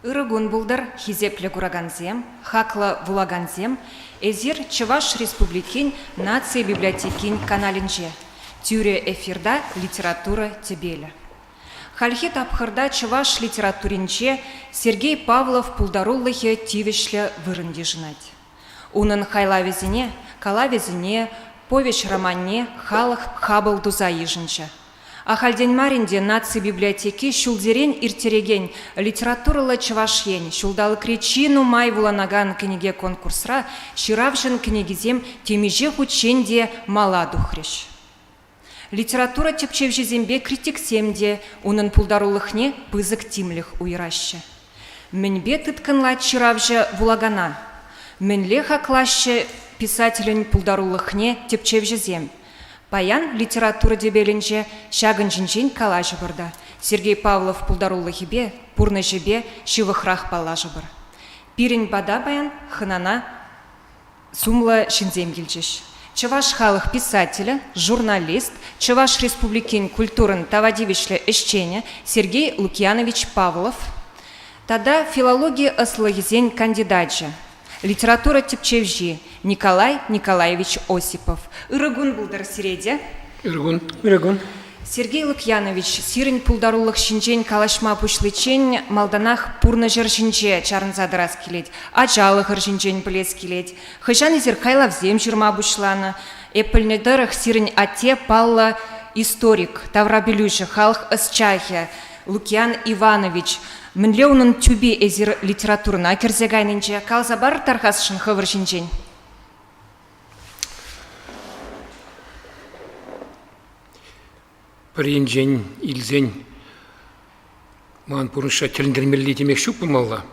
Ырӑ кун пултӑр, хисеплӗ куракансем, хаклӑ вулакансем! Эсир Чӑваш Республикин наци библиотекин каналӗнче. Тӳрӗ эфирта литература тӗпелӗ. Хальхи тапхӑрта чӑваш литературинче Сергей Павлов пултарулӑхӗ тивӗҫлӗ вырӑн йышӑнать. Унӑн хайлавӗсене, калавӗсене, повеҫ-романне халӑх хапӑл туса йышӑнчӗ. Ахальтен мар ӗнтӗ наци библиотеки ҫулсерен ирттерекен Литературӑллӑ Чӑваш Ен ҫулталӑкри чи нумай вуланакан кӗнеке конкурсра ҫыравҫӑн кӗнекисем темиҫе хутчен те мала тухрӗҫ. Литература тӗпчевҫисемпе критиксем те унӑн пултарулӑхне пысӑк тимлӗх уйӑраҫҫӗ. Мӗнпе тыткӑнлать ҫыравҫӑ вулакана? Мӗнле хаклаҫҫӗ писателӗн пултарулӑхне тӗпчевҫӗсем? Паян литература тӗпелӗнче ҫакӑн ҫинчен калаҫӑпӑр та Сергей Павлов пултарулӑхӗпе, пурнӑҫӗпе ҫывӑхрах паллашӑпӑр. Пирӗн пата паян хӑнана сумлӑ ҫынсем килчӗҫ. Чӑваш халӑх писателӗ, журналист, Чӑваш Республикин культурӑн тава тивӗҫлӗ ӗҫченӗ Сергей Лукьянович Павлов тата филологи ӑслӑлӑхӗсен кандидачӗ, литература тӗпчевҫи Николай Николаевич Осипов. Ырӑ кун пултӑр сире те. Ырӑ кун. Ырӑ кун. Сергей Лукьянович, сирӗн пултарулӑх ҫинчен калаҫма пуҫличчен малтанах пурнӑҫӑр ҫинче чарӑнса тӑрас килет, ачалӑхӑр ҫинчен пӗлес килет. Хӑҫан эсир хайлавсем ҫырма пуҫланӑ? Эп пӗлнӗ тӑрӑх, сирӗн атте паллӑ историк, таврапӗлӳҫӗ, халӑх ӑсчахӗ Лукьян Иванович. Мӗнле унӑн тӳпи эсир литературӑна кӗрсе кайнинче каласа парӑр тархасшӑн хӑвӑр ҫинчен. Пӗр енчен илсен ман пурнӑҫра тӗлӗнтермелли темех ҫук пулмалла.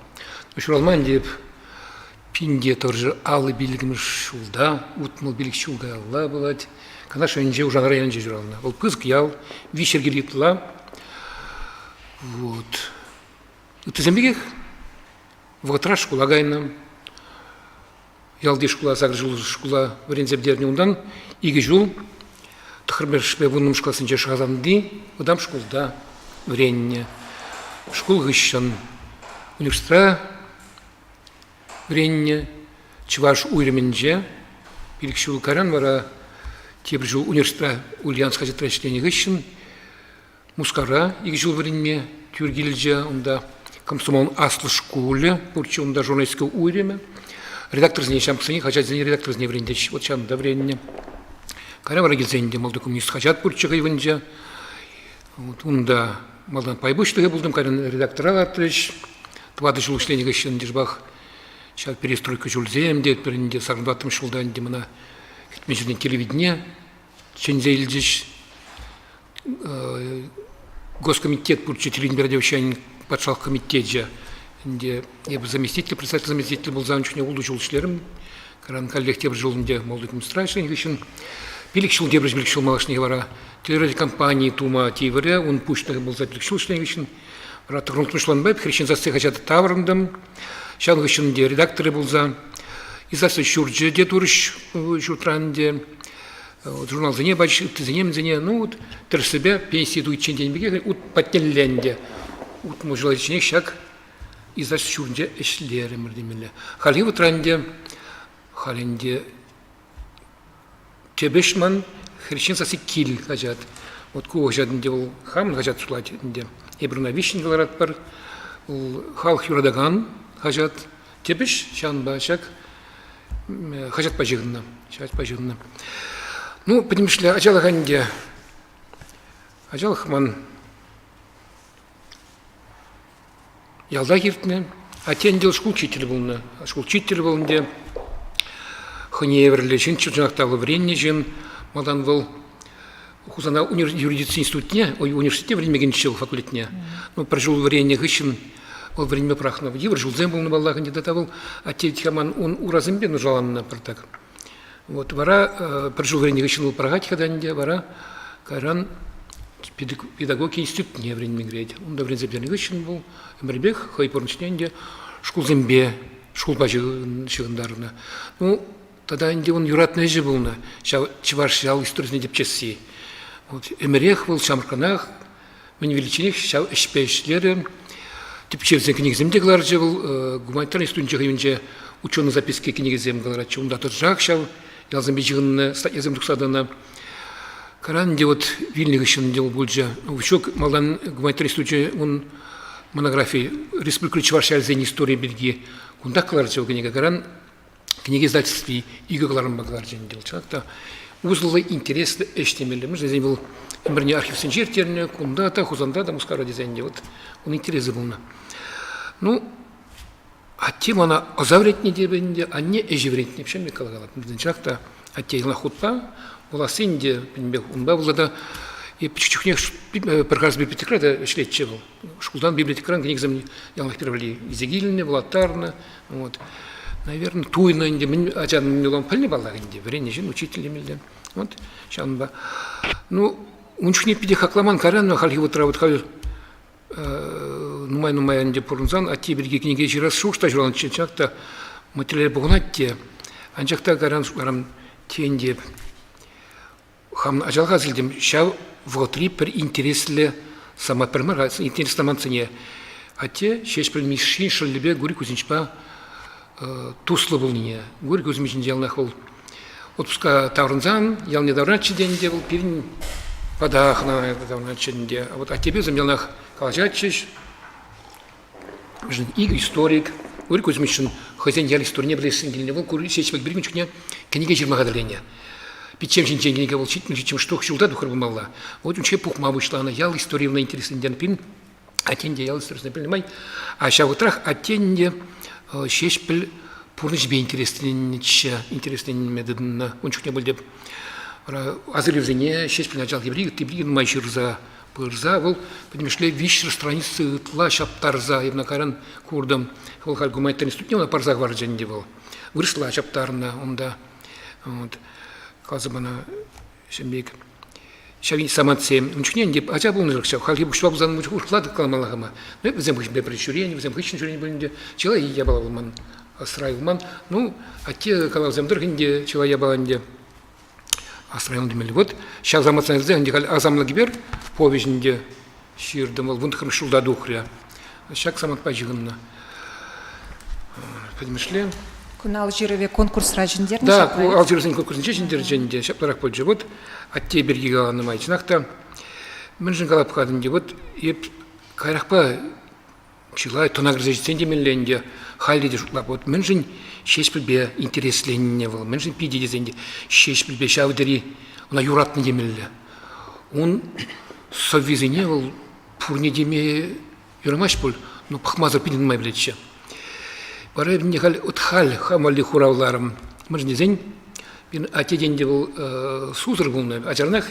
Ҫуралман теп пинте тӑршшӗ 55-мӗш ҫулта, 65 ҫул каялла пулать. Канаш районӗнче, Ушан районӗнче ҫуралнӑ. Вӑл пысӑк ял, 300 кил ытла. Вот. Ыттисем пекех вӑхӑтра шкула кайнӑ. Ялти шкула, сакӑр ҫул шкула вӗренсе пӗтернӗ. Унтан икӗ ҫул тӑххӑрмӗшпе вуннӑмӗш классенче Шӑхасанти вӑтам шкулта вӗреннӗ. Шкул хыҫҫӑн университетра вӗреннӗ. Чӑваш уйрӑмӗнче пилӗк ҫул кайран вара тепӗр ҫул университетра Ульяновск хаҫатра ӗҫленӗ хыҫҫӑн Мускавра икӗ ҫул вӗренме тӳр килчӗ. Унта комсомолӑн аслӑ шкулӗ пурччӗ, унта журналистика уйрӑмӗ. Редакторсене, ҫамрӑксене, хаҫатсене редакторсене вӗрентеҫҫӗ. Вот ҫавӑнта вӗреннӗ. Кайран вара килсен те Малти коммунист хаҫат пурччӗ хӑйвӗнче. Вот унта малтан пай пуҫлӑхӗ пултӑм, кайран редактора лартрӗҫ. Тӑватӑ ҫул ӗҫленӗ хыҫҫӑн йышпах ҫав перестройка ҫулсем тетпӗр ӗнтӗ, сакӑртаттӑмӗш ҫулта ӗнтӗ мана кӗтмен ҫӗртен телевидение чӗнсе илчӗҫ. Госкомитет пурччӗ телевиденипе патшалӑх комитечӗ. Ӗнтӗ эпӗ заместитель, председатель заместитель пулсан чухне ултӑ ҫул ӗҫлерӗм. Кайран каллех тепӗр ҫул ӗнтӗ Молдокомстра ӗҫленӗ хыҫҫӑн пилӗк ҫул тепӗр пилӗк ҫул малашне вара телерадиокомпани тума тиврӗ. Ун пуҫлӑхӗ пулса пилӗк ҫул ӗҫленӗ хыҫҫӑн вара тӑхӑрмӗш Хресчен сасси хаҫата таврӑнтӑм. Ҫавӑн хыҫҫӑн ӗнтӗ редакторӗ пулса издательство ҫурчӗ те турӗҫ ҫуртран ӗнтӗ. Журналсене пачӗҫ, ыттисене мӗнсене, ну вот тӗрӗссипе пенси туйччен тенӗ пекех ут патнелле ӗнтӗ. 60 ҫулчченех ҫак издательство ҫуртӗнче ӗҫлерӗмӗр темелле. Хальхи вӑхӑтра ӗнтӗ халь ӗнтӗ тӗп ӗҫ ман Хресчен сасси кил хаҫат. Вот ку хаҫат ӗнтӗ вӑл хамӑн хаҫат шутлать ӗнтӗ. Эпир ӑна виҫҫӗн кӑларатпӑр. Вӑл халӑх юратакан хаҫат. Тӗп ӗҫ ҫавӑнпа ҫак хаҫатпа ҫыхӑннӑ. Хаҫатпа ҫыхӑннӑ. Ну, пӗтӗмӗшле ачалӑх ӗнтӗ. Ачалӑх ман ялтах иртнӗ. Атте ӗнтӗ шкул учителӗ пулнӑ. Шкул учителӗ вӑл ӗнтӗ хӑйне евӗрлӗ ҫын, чӑнах та вӑл вӗреннӗ ҫын. Малтан вӑл Хусана юридици институтне, университетне вӗренме кӗнӗччӗ вӑл факультетне. Ну, пӗр ҫул вӗреннӗ хыҫҫӑн вӑл вӗренме пӑрахнӑ. Йывӑр ҫулсем пулнӑ паллах ӗнтӗ тата вӑл атте ман ун урасемпе нушаланнӑ пӗртак. Вот вара пӗр ҫул вӗреннӗ хыҫҫӑн вӑл пӑрахать-ха та ӗнтӗ, вара кайран педагогика институтне вӗренме кӗрет. Унта вӗренсе пӗтернӗ хыҫҫӑн вӑл ӗмӗрӗпех хӑй пурнӑҫне ӗнтӗ шкулсемпе, шкулпа ҫыхӑнтарнӑ. Ну, Тата ӗнтӗ ун юратнӑ ӗҫӗ пулнӑ ҫав чӑваш ял историне тӗпчесси. Вот ӗмӗрех вӑл ҫамрӑкранах мӗн виличченех ҫав ӗҫпе ӗҫлерӗ. Тӗпчевсен кӗнекисем те кӑларчӗ вӑл. Гуманитари институтӗнче хӑйӗнче ученый записки кӗнекисем кӑларатчӗ. Унта тӑтӑшах ҫав ялсемпе ҫыхӑннӑ статьясем тухса тӑнӑ. Кайран ӗнтӗ вот вилнӗ хыҫҫӑн ӗнтӗ вӑл пулчӗ. Ҫук, малтан гуманитари институчӗ ун монографи республикӑри чӑваш ялӗсен историйӗ пирки кунтах кӑларчӗ вӑл кӗнеке. Кайран кӗнеке издательстви икӗ кӑларӑмпа кӑларчӗ ӗнтӗ вӑл. Чӑнах та усӑллӑ, интереслӗ ӗҫ темелле. Мӗншӗн тесен вӑл ӗмӗрне архивсенче ирттернӗ, кунта та, Хусанта та, Мускавра тесе ӗнтӗ вот ун интересӗ пулнӑ. Ну, атте мана ӑса вӗрентнӗ те ӗнтӗ, анне ӗҫе вӗрентнӗ. Ҫын пек калакалап. Чӑнах та атте яланах хутпа вуласси ӗнтӗ пӗтӗмпех унпа вӑл тата пӗчӗк чухнех пӗр харӑс библиотекӑра та ӗҫлетчӗ вӑл. Шкултан библиотекӑран кӗнекесем яланах пир валли илсе килнӗ, вулаттарнӑ. Вот. Наверное, туйнӑ ӗнтӗ, мӗн ачан мӗн юлан пӗлнӗ паллах ӗнтӗ, вӗреннӗ ҫын, учитель темелле. Вот, ҫавӑнпа. Ну, ун чухне питӗ хакламан кайран, хальхи вӑхӑтра вот халь нумай-нумай ӗнтӗ пурӑнсан атте пирки кӗнеке ҫырас шухӑш та ҫуралнӑччӗ. Чӑнах та материал пухӑнать те. Анчах та кайран шутларӑм, тен те хам ачалӑха илтӗм, ҫав вӑхӑтри пӗр интереслӗ самант пӗр мар, интереслӗ самантсене атте Ҫеҫпӗл Мишшин шӑллӗпе Гурий Кузьмичпа туслӑ пулнине. Гурий Кузьмич яланах вӑл отпуска таврӑнсан ялне таврӑнатчӗ те ӗнтӗ вӑл пирӗн пата хӑнана таврӑнатчӗ ӗнтӗ. Вот аттепе вӗсем яланах калаҫатчӗҫ. Икӗ историк, Гурий Кузьмичшӑн хӑйсен ял историне пӗлесшӗн килнӗ. Вӑл Ҫеҫпӗл пирки чухне кӗнеке ҫырма хатӗрленӗ. Пиччем ҫинчен кӗнеке вӑл 77 штук ҫулта тухрӗ пулмалла. Вот унччен пухма пуҫланӑ. Ял историне интереслентернӗ пин аттен те ял историне пӗлнӗ май. А ҫав вӑхӑтрах аттен те Ҫеҫпӗл пурнӑҫӗпе интересленнӗччӗ, интересленме тытӑннӑ. Ун чухне пуль те асӑрхавсене Ҫеҫпӗл ачалӑхӗ пирки, ытти пирки нумай ҫырса пырса вӑл пӗтӗмӗшле виҫҫӗр страница ытла ҫаптарса эпӗ кайран куртӑм. Вӑл халь гуманитари институтне ӑна парса хӑварчӗ ӗнтӗ вӑл. Вырӑсла ҫаптарнӑ унта. Вот. Каласа мана ҫын пек ҫав самантсем. Ун чухне ӗнтӗ ача пулнӑ ҫав. Хальхи пуҫпа пулсан урӑхла каламалла ма. Ну, вӗсем хыҫҫӑн пӗр ҫӳренӗ, вӗсем хыҫҫӑн ҫӳренӗ пулин те чылай япала пулман, асра юлман. Ну, атте калавсем тӑрӑх ӗнтӗ чылай япала ӗнтӗ асра юлнӑ темелле. Вот ҫав самантсем илсе ӗнтӗ халь Асамлӑ кӗпер повеҫӗнче ҫыртӑм, вӑл 19 ҫулта тухрӗ. Ҫак самантпа ҫыхӑннӑ. Пӗтӗмӗшле. Кун ал ҫырӑвӗ конкурсра ҫӗнтернӗ Да, ку ал ҫырӑвӗсен конкурсӗнче ҫӗнтерчӗ ӗнтӗ. Ҫапларах пулчӗ. Вот атте пирки каланӑ май. Чӑнах та, мӗншӗн калап-ха ӗнтӗ. Вот эп каярахпа чылай тӑна кӗрсе ҫитсен темелле ӗнтӗ. Халь те шутлап. Вот мӗншӗн Ҫеҫпӗлпе интересленнӗ вӑл, мӗншӗн питӗ тесен те Ҫеҫпӗлпе ҫав тери ӑна юратнӑ темелле. Ун сӑввисене вӑл пурне теме юрамасть пуль, но пӑхмасӑр питӗ нумай пӗлетчӗ. Вара эпӗ халь вот халь хам валли хуравларӑм. Мӗншӗн тесен пирӗн атте те вӑл сусӑр пулнӑ, ачаранах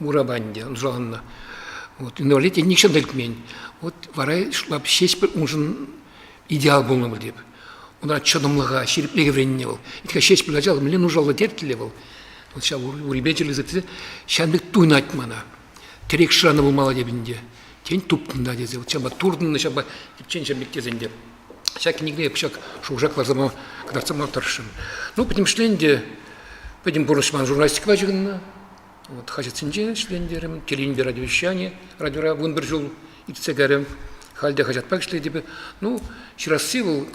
урапа ӗнтӗ нушаланнӑ. Вот инвалид нихҫан та илтмен. Вот вара шутлап Ҫеҫпӗл уншӑн идеал пулнӑ пуль теп. Унра чӑтӑмлӑха, ҫирӗплӗхе вӗреннӗ вӑл. Итка Ҫеҫпӗл ачалӑх мӗнле нушаллӑ тертлӗ вӑл. Вот ҫав урипе чирлесе тесе ҫавӑн пек туйӑнать мана. Тӗрек шыранӑ пулмалла теп ӗнтӗ. Тен, туптӑм та тесе. Вот ҫавӑнпа туртӑннӑ ҫавӑнпа тӗпчен ҫав пек тесен те. Ҫак кӗнекене эп ҫак шухӑша кӑларса кӑтартса пама тӑрӑшрӑм. Ну, пӗтӗмӗшле ӗнтӗ пӗтӗм пурнӑҫ ман журналистикӑпа ҫыхӑннӑ. Вот хаҫатсенче ӗҫлентерӗм, телевиденипе радиовещание, радиора 11 ҫул иртсе кайрӗ. Халь те хаҫатпа ӗҫлетӗп. Ну, ҫырасси вӑл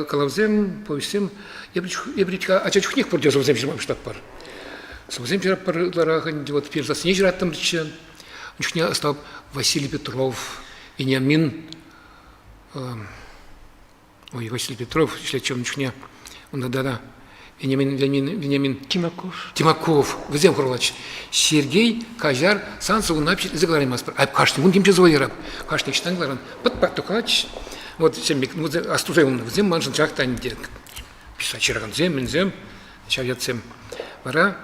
калавсем, повеҫсем. Эпир ача чухнех пурте сӑвӑсем ҫырма пуҫлатпӑр. Сӑвӑсем ҫыратпӑр ытларах ӗнтӗ. Вот пьесӑсене ҫыраттӑмччӗ. Ун чухне ӑста Василий Петров, Вениамин Ой, Василий Петров ӗҫлетчӗ ун чухне. Унта да Вениамин, Вениамин, Вениамин Тимаков. Тимаков. Вӗсем хурлаҫҫӗ. Сергей Каҫар сан сӑввуна пичетлесе кӑлараймастпӑр. А кашни кун темиҫе сӑвӑ ярап. Кашни ӑҫтан кӑларан? Пӑт-пат тухать. Вот ҫем пек, ну, астуса юлнӑ. Вӗсем маншӑн чах та ӗнтӗ. Писать ҫыракансем, мӗнсем, ҫав ятсем. Вара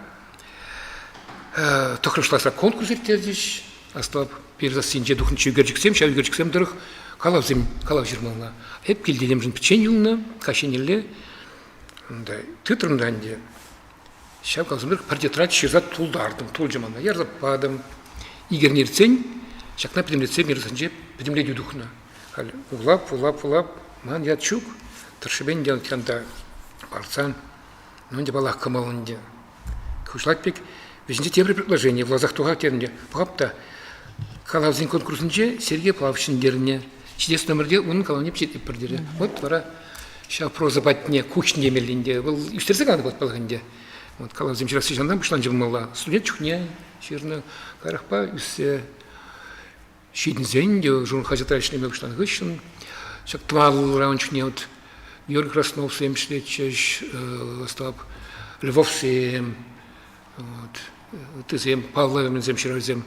тӑхрӑш класра конкурс ирттерчӗҫ. Аслап пирсассинче тухнӑччӗ ӳкерчӗксем, ҫав ӳкерчӗксем тӑрӑх калавсем, калав ҫырмалла. Эп килте темшӗн пӗччен юлнӑ, каҫхинелле унта тытрӑм та ӗнтӗ. Ҫав калавсем тӑрӑх пӗр тетрадь ҫырса тултартӑм, тулчӗ мана. Ярса патӑм. Ик эрне иртсен ҫакна пӗтӗмлетсе мирсенче пӗтӗмлетӳ тухнӑ. Халь вулап, вулап, вулап, ман ят ҫук. Тӑршшӗпе ӗнтӗ та парсан, ну ӗнтӗ паллах кӑмӑл ӗнтӗ. Хуҫлать пек вӗҫӗнче тепӗр предложение вуласах тухать терӗм те пӑхап та калавсен конкурсӗнче Сергей Павлов ҫӗнтернӗ. Ҫитес номерте унӑн калавне пичетлетпӗр терӗ. Вот вара ҫав проза патне куҫ темелле ӗнтӗ. Вӑл ӳстерсе каланӑ паллах ӗнтӗ. Вот калавсем ҫырасси ҫавӑнтан пуҫланчӗ пулмалла. Студент чухне ҫырнӑ, каярахпа ӳссе ҫитӗнсен те хаҫатра ӗҫлеме пуҫланӑ хыҫҫӑн ҫак тӑванлӑ ун чухне вот Георгий Красновсем ӗҫлетчӗҫ, Остап Львовсем, вот, ыттисем, паллӑ мӗнсем ҫыравҫӑсем.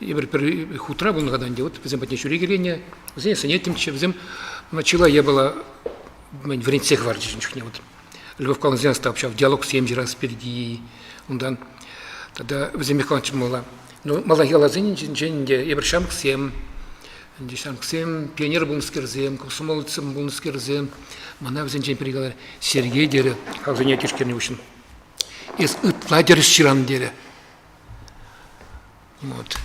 Эпир пӗр хутра пулнӑ ӗнтӗ, вот вӗсем патне ҫӳрекеленӗ, вӗсене сӗнеттӗмччӗ, вӗсем чылай япала мӗн вӗрентсе хӑварчӗҫ ун чухне. Вот Львов Каланзян Остап ҫав диалогсем ҫырас пирки, унтан тата вӗсемех каланччӗ пулмалла. Ну, малтанхи каласенчен ӗнтӗ эпир ҫамрӑксем, ӗнтӗ ҫамрӑксем, пионер пулнӑскерсем, комсомолецсем пулнӑскерсем, мана вӗсенчен пӗри каларӗ, Сергей терӗ, халсене тишкернӗ хыҫҫӑн. Эс ытла тӗрӗс ҫыран терӗ. Вот.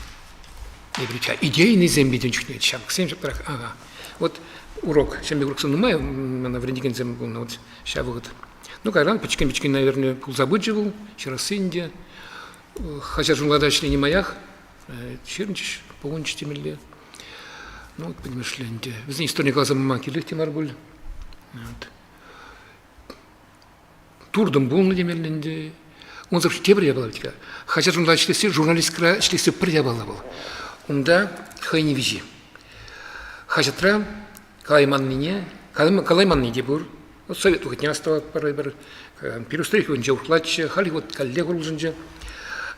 Эпир идейныйсем питӗ чухне ҫамрӑксем ҫапларах, ага. Вот урок, ҫемье уроксем нумай мана вӗрентекенсем пулнӑ вот ҫав вӑхӑт. Ну, кайран пӗчӗккӗн-пӗчӗккӗн, наверное, пулса пычӗ вӑл, ҫырасси ӗнтӗ. Хаҫат-журналта ӗҫлени маях ҫырӑнчӗҫ, пухӑнчӗҫ темелле. Ну, вот, пӗтӗмӗшле ӗнтӗ. Вӗсен историне каласа пама кирлех те мар пуль. Вот. Туртӑм пулнӑ темелле ӗнтӗ. Унсӑр тепӗр япала вӗт-ха. Хаҫат-журналта ӗҫлесси, журналисткӑра ӗҫлесси пӗр япала вӑл. Унта хӑйне виҫи. Хаҫатра калайманнине, калайманни те пур. Совет вӑхӑтне астӑватпӑр эпир. Перестройка вӑхӑтӗнче урӑхлаччӗ, халь вот каллех улшӑнчӗ.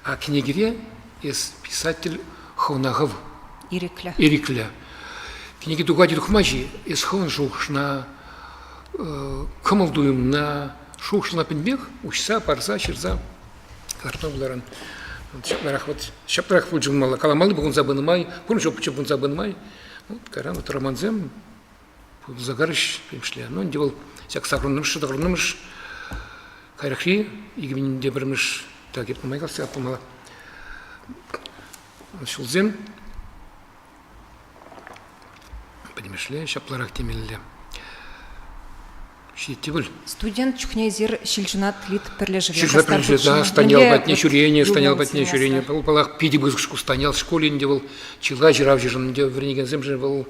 А кӗнекере эс писатель хӑвна хӑв. Ирӗклӗ. Ирӗклӗ. Кӗнеке тухать тухма-ши, эс хӑвӑн шухӑшна, кӑмӑл-туйӑмна, шухӑшна пӗтӗмпех уҫса, парса, ҫырса кӑтартма пултаран. Ҫапларах вот ҫапларах пулчӗ пулмалла. Каламалли пухӑнса пынӑ май, пурнӑҫ опычӗ пухӑнса пынӑ май, вот кайран вот романсем пулса карӗҫ пӗтӗмӗшле. Ну, ӗнтӗ вӑл ҫак сакӑрнӑмӗш, тӑхӑрнӑмӗш кайрахри 2001-мӗш так эп нумай каласа пулмалла ҫулсем пӗтӗмӗшле ҫапларах темелле. Ҫитет те пуль. Студент чухне эсир Ҫилҫунат Лит пӗрлешӗве Ҫилҫунат пӗрлешӗве, да, Станьял патне ҫӳренӗ, Станьял патне ҫӳренӗ. Вӑл, паллах, питӗ пысӑк шкул. Станьял шкулӗ ӗнтӗ вӑл чылай ҫыравҫӑшӑн ӗнтӗ вӗренекенсемшӗн вӑл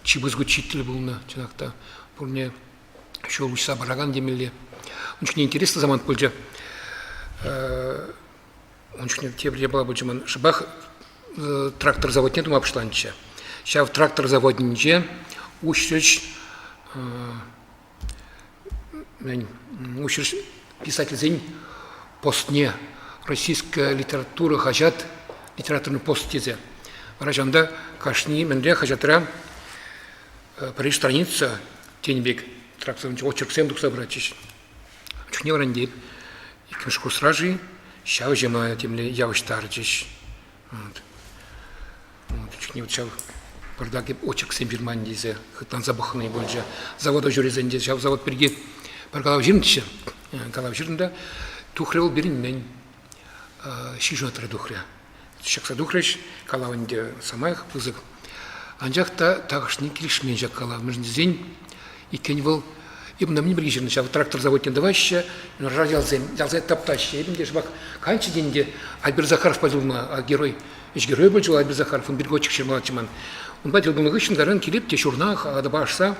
чи пысӑк учитель пулнӑ, чӑнах та. Пурне ҫул уҫса паракан темелле. Ун чухне интереслӗ самант пулчӗ. Ун чухне тепӗр япала пулчӗ ман. Шӑпах трактор заводне тума пуҫланчӗ. Ҫав трактор заводӗнче уҫрӗҫ мӗн уҫрӗҫ писательсен постне «Российская литература» хаҫат литературный пост тесе. Вара ҫавӑнта кашни мӗнле хаҫатра пӗр страница тенӗ пек тракторсенче очерксем тухса пыратчӗҫ. Чухне вара ӗнтӗ иккӗмӗш курсра-ши ҫав ӗҫе темле явӑҫтарчӗҫ. Вот. Чухне вот ҫав пӑртак эп очерксем ҫырман тесе хытланса пӑхни пулчӗ. Завода ҫӳресен те ҫав завод пирки пӗр калав ҫырнӑччӗ. Калав ҫырнӑ та тухрӗ вӑл пирӗн мӗн ҫил тухрӗ. Ҫакса тухрӗҫ, калав ӗнтӗ самаях пысӑк. Анчах та тахӑшне килӗшмен ҫак калав. Мӗншӗн тесен иккен вӑл эп ӑна мӗн пирки ҫырнӑ ҫав трактор заводне тӑваҫҫӗ, юнашар ялсем, ялсене таптаҫҫӗ. Эпӗ те шӑпах канччӗ тен те Альберт Захаровпа тӗл герой, ӗҫ геройӗ пулчӗ Альберт Захаров, ун пирки очерк ҫырмаллаччӗ ман. Унпа тӗл пулнӑ хыҫҫӑн кайран килеп те ҫурнах атӑпа ашса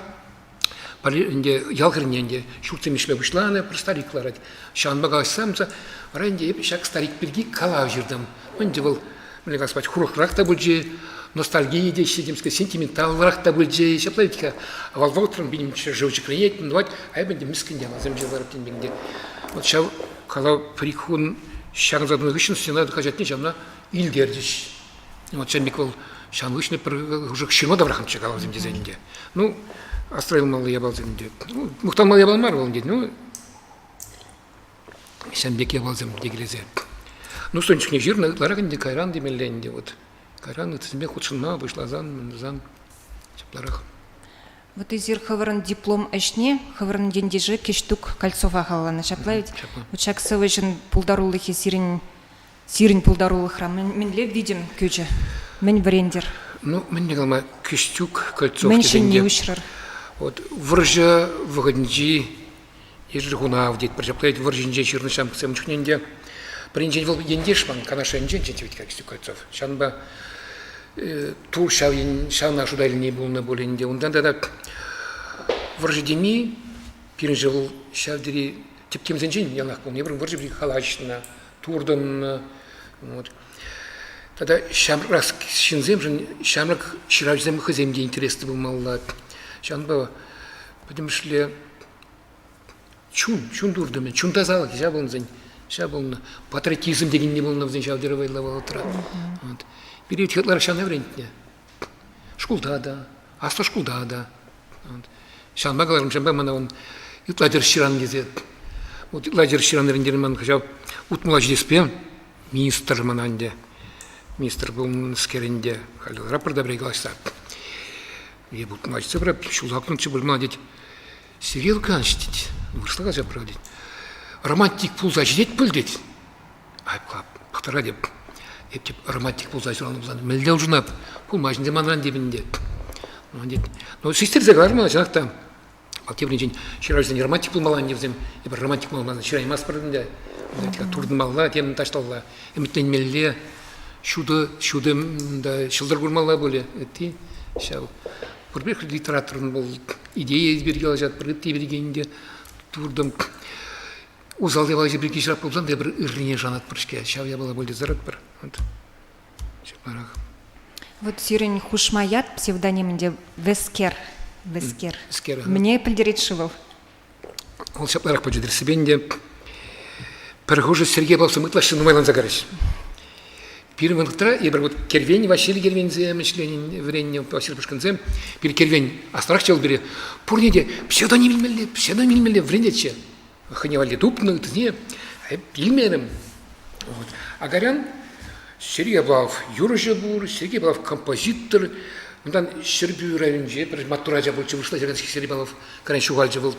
ӗнтӗ ял хӗрне ӗнтӗ ҫуртсем ишме пуҫланӑ, пӗр старик ларать. Ҫавӑнпа калаҫса вара ӗнтӗ эп ҫак старик пирки калав ҫыртӑм. Ӗнтӗ вӑл, мӗнле калас пулать, хурӑхрах та пулчӗ, ностальгия теҫҫӗ, темскер сентименталлӑрах та пулчӗ. Ҫапла вӗт-ха. Авал вӑхӑтран пирӗн ҫӗршыв ҫӗкленет, тӑвать, а эп ӗнтӗ мӗскӗн ялансем ҫыртарӑп тен пек Вот ҫав калав пӗр-ик кун ҫакӑнса тӑнӑ хыҫҫӑн стена хаҫатне ҫавна илтерчӗҫ. Вот ҫав пек вӑл ҫавӑн хыҫҫӑн пӗр уже ҫырма та пӑрахнӑччӗ калавсем тесен ӗнтӗ. Ну, асра юлмалли япаласем ӗнтӗ. Ну, мухтанмалли япала мар вӑл ӗнтӗ. Ну, ҫавӑн пек япаласем текелесе. Ну, сон чухне ҫырнӑ ытларах ӗнтӗ кайран темелле ӗнтӗ вот. Кайран ыттисемпе хутшӑнма пуҫласан, мӗн тусан ҫапларах. Вот эсир хӑвӑрӑн диплом ӗҫне хӑвӑрӑн ентеше Кӗҫтук Кольцова халалланӑ, ҫапла ведь? Ҫапла. Вот ҫак сӑвӑҫӑн пултарулӑхӗ сирӗн Сирӗн пултарулӑхра мӗнле витӗм кӳчӗ? Мӗн вӗрентӗр? Ну, мӗнле калама, Кӗҫтюк Кольцов Мӗн ҫӗнни уҫрӑр? Вот вӑрҫӑ вӑхӑтӗнчи Ешӗл хунав тетпӗр. Ҫапла вӑрҫинче ҫырнӑ ҫамрӑксем чухне ӗнтӗ пӗринчен вӑл ентеш ман Канаш районӗнчен вӗт-ха Кӗҫтюк Кольцов. Ҫавӑнпа. Тур ҫав ҫавна шута илни пулнӑ пуль ӗнтӗ. Унтан тата вӑрҫӑ теми пирӗншӗн вӑл ҫав тери тӗп темсенчен яланах пулнӑ. Эпир вӑрҫӑ пирки калаҫнӑ, туртӑннӑ. Вот. Тата ҫамрӑкрах ҫынсемшӗн ҫамрӑк ҫыравҫӑсем хӑйсем те интереслӗ пулмалла. Ҫавӑнпа пӗтӗмӗшле чун, чун туртӑмӗ, чун тасалӑхӗ ҫав пулнӑ ҫав пулнӑ. Патриотизм текенни пулнӑ вӗсен ҫав тери вӑйлӑ вӑхӑтра. Вот. Пире ытларах ҫавна вӗрентнӗ. Шкулта та, аслӑ шкулта та. Вот. Ҫавӑнпа каларӑм, ҫавӑнпа мана он ытла тӗрӗс ҫыран тесе. Вот ытла тӗрӗс ҫыран вӗрентернӗ ман кӑҫал утмӑла ҫитеспе министр мана ӗнтӗ. Министр пулнӑскер ӗнтӗ. Халь ларапӑр та пӗр калаҫса. Эп утмӑла ҫитсе пырап, ҫулталӑк пуль тет. Сергей Луканович тет, вырӑсла калаҫа пырать тет. Романтик пулса ҫитет пуль тет. Айӑпка пӑхтӑра теп. Эп теп романтик пулса ҫуралнӑ пулсан мӗнле улшӑнап? Пулмасть ӗнтӗ манран теп ӗнтӗ. Ну, тет. Ну, систерсе каларман чӑнах та. Вӑл тепринчен ҫыравҫӑсен романтик пулмалла ӗнтӗ вӗсем. Эпир романтик пулмалла ҫыраймастпӑр ӗнтӗ. Туртӑнмалла, тем таҫталла, ӗмӗтленмелле, ҫутӑ, ҫутӑ та ҫӑлтӑр курмалла пулӗ. Ытти ҫав пурпӗрех литературӑн вӑл идея пирки калаҫатпӑр, ытти пирки ӗнтӗ туртӑм. Усал япала пирки ҫырап пулсан та эпир ыррине шанатпӑр-ҫке. Ҫав япала пуль тесе тӑратпӑр. Вот. Ҫапларах. Вот сирӗн хушма ят псевдоним ӗнтӗ Вӗскер. Вӗскер. Вӗскер. Мӗне пӗлтерет-ши вӑл? Вӑл ҫапларах пулчӗ тӗрӗссипе ӗнтӗ. Пӗр хушӑ Сергей Павловсем ытлашши нумайланса карӗҫ. Пирӗн вӑхӑтра эпир вот Кервен, Василий Кервенсем ӗҫленӗ, вӗреннӗ Василий Пушкинсем, пир Кервен аслӑрахчӗ вӑл пире пурне те псевдоним илмелле, псевдоним илмелле вӗрентетчӗ. Хӑйне валли тупнӑ, ыттисене илмерӗм. Вот. А кайран Сергей Павлов юрӑҫӑ пур, Сергей Павлов композитор. Унтан Ҫӗрпӳ районӗнче пӗр маттур ача пулчӗ, вырӑсла ҫыракан Сергей Павлов. Кайран ҫухалчӗ вӑл.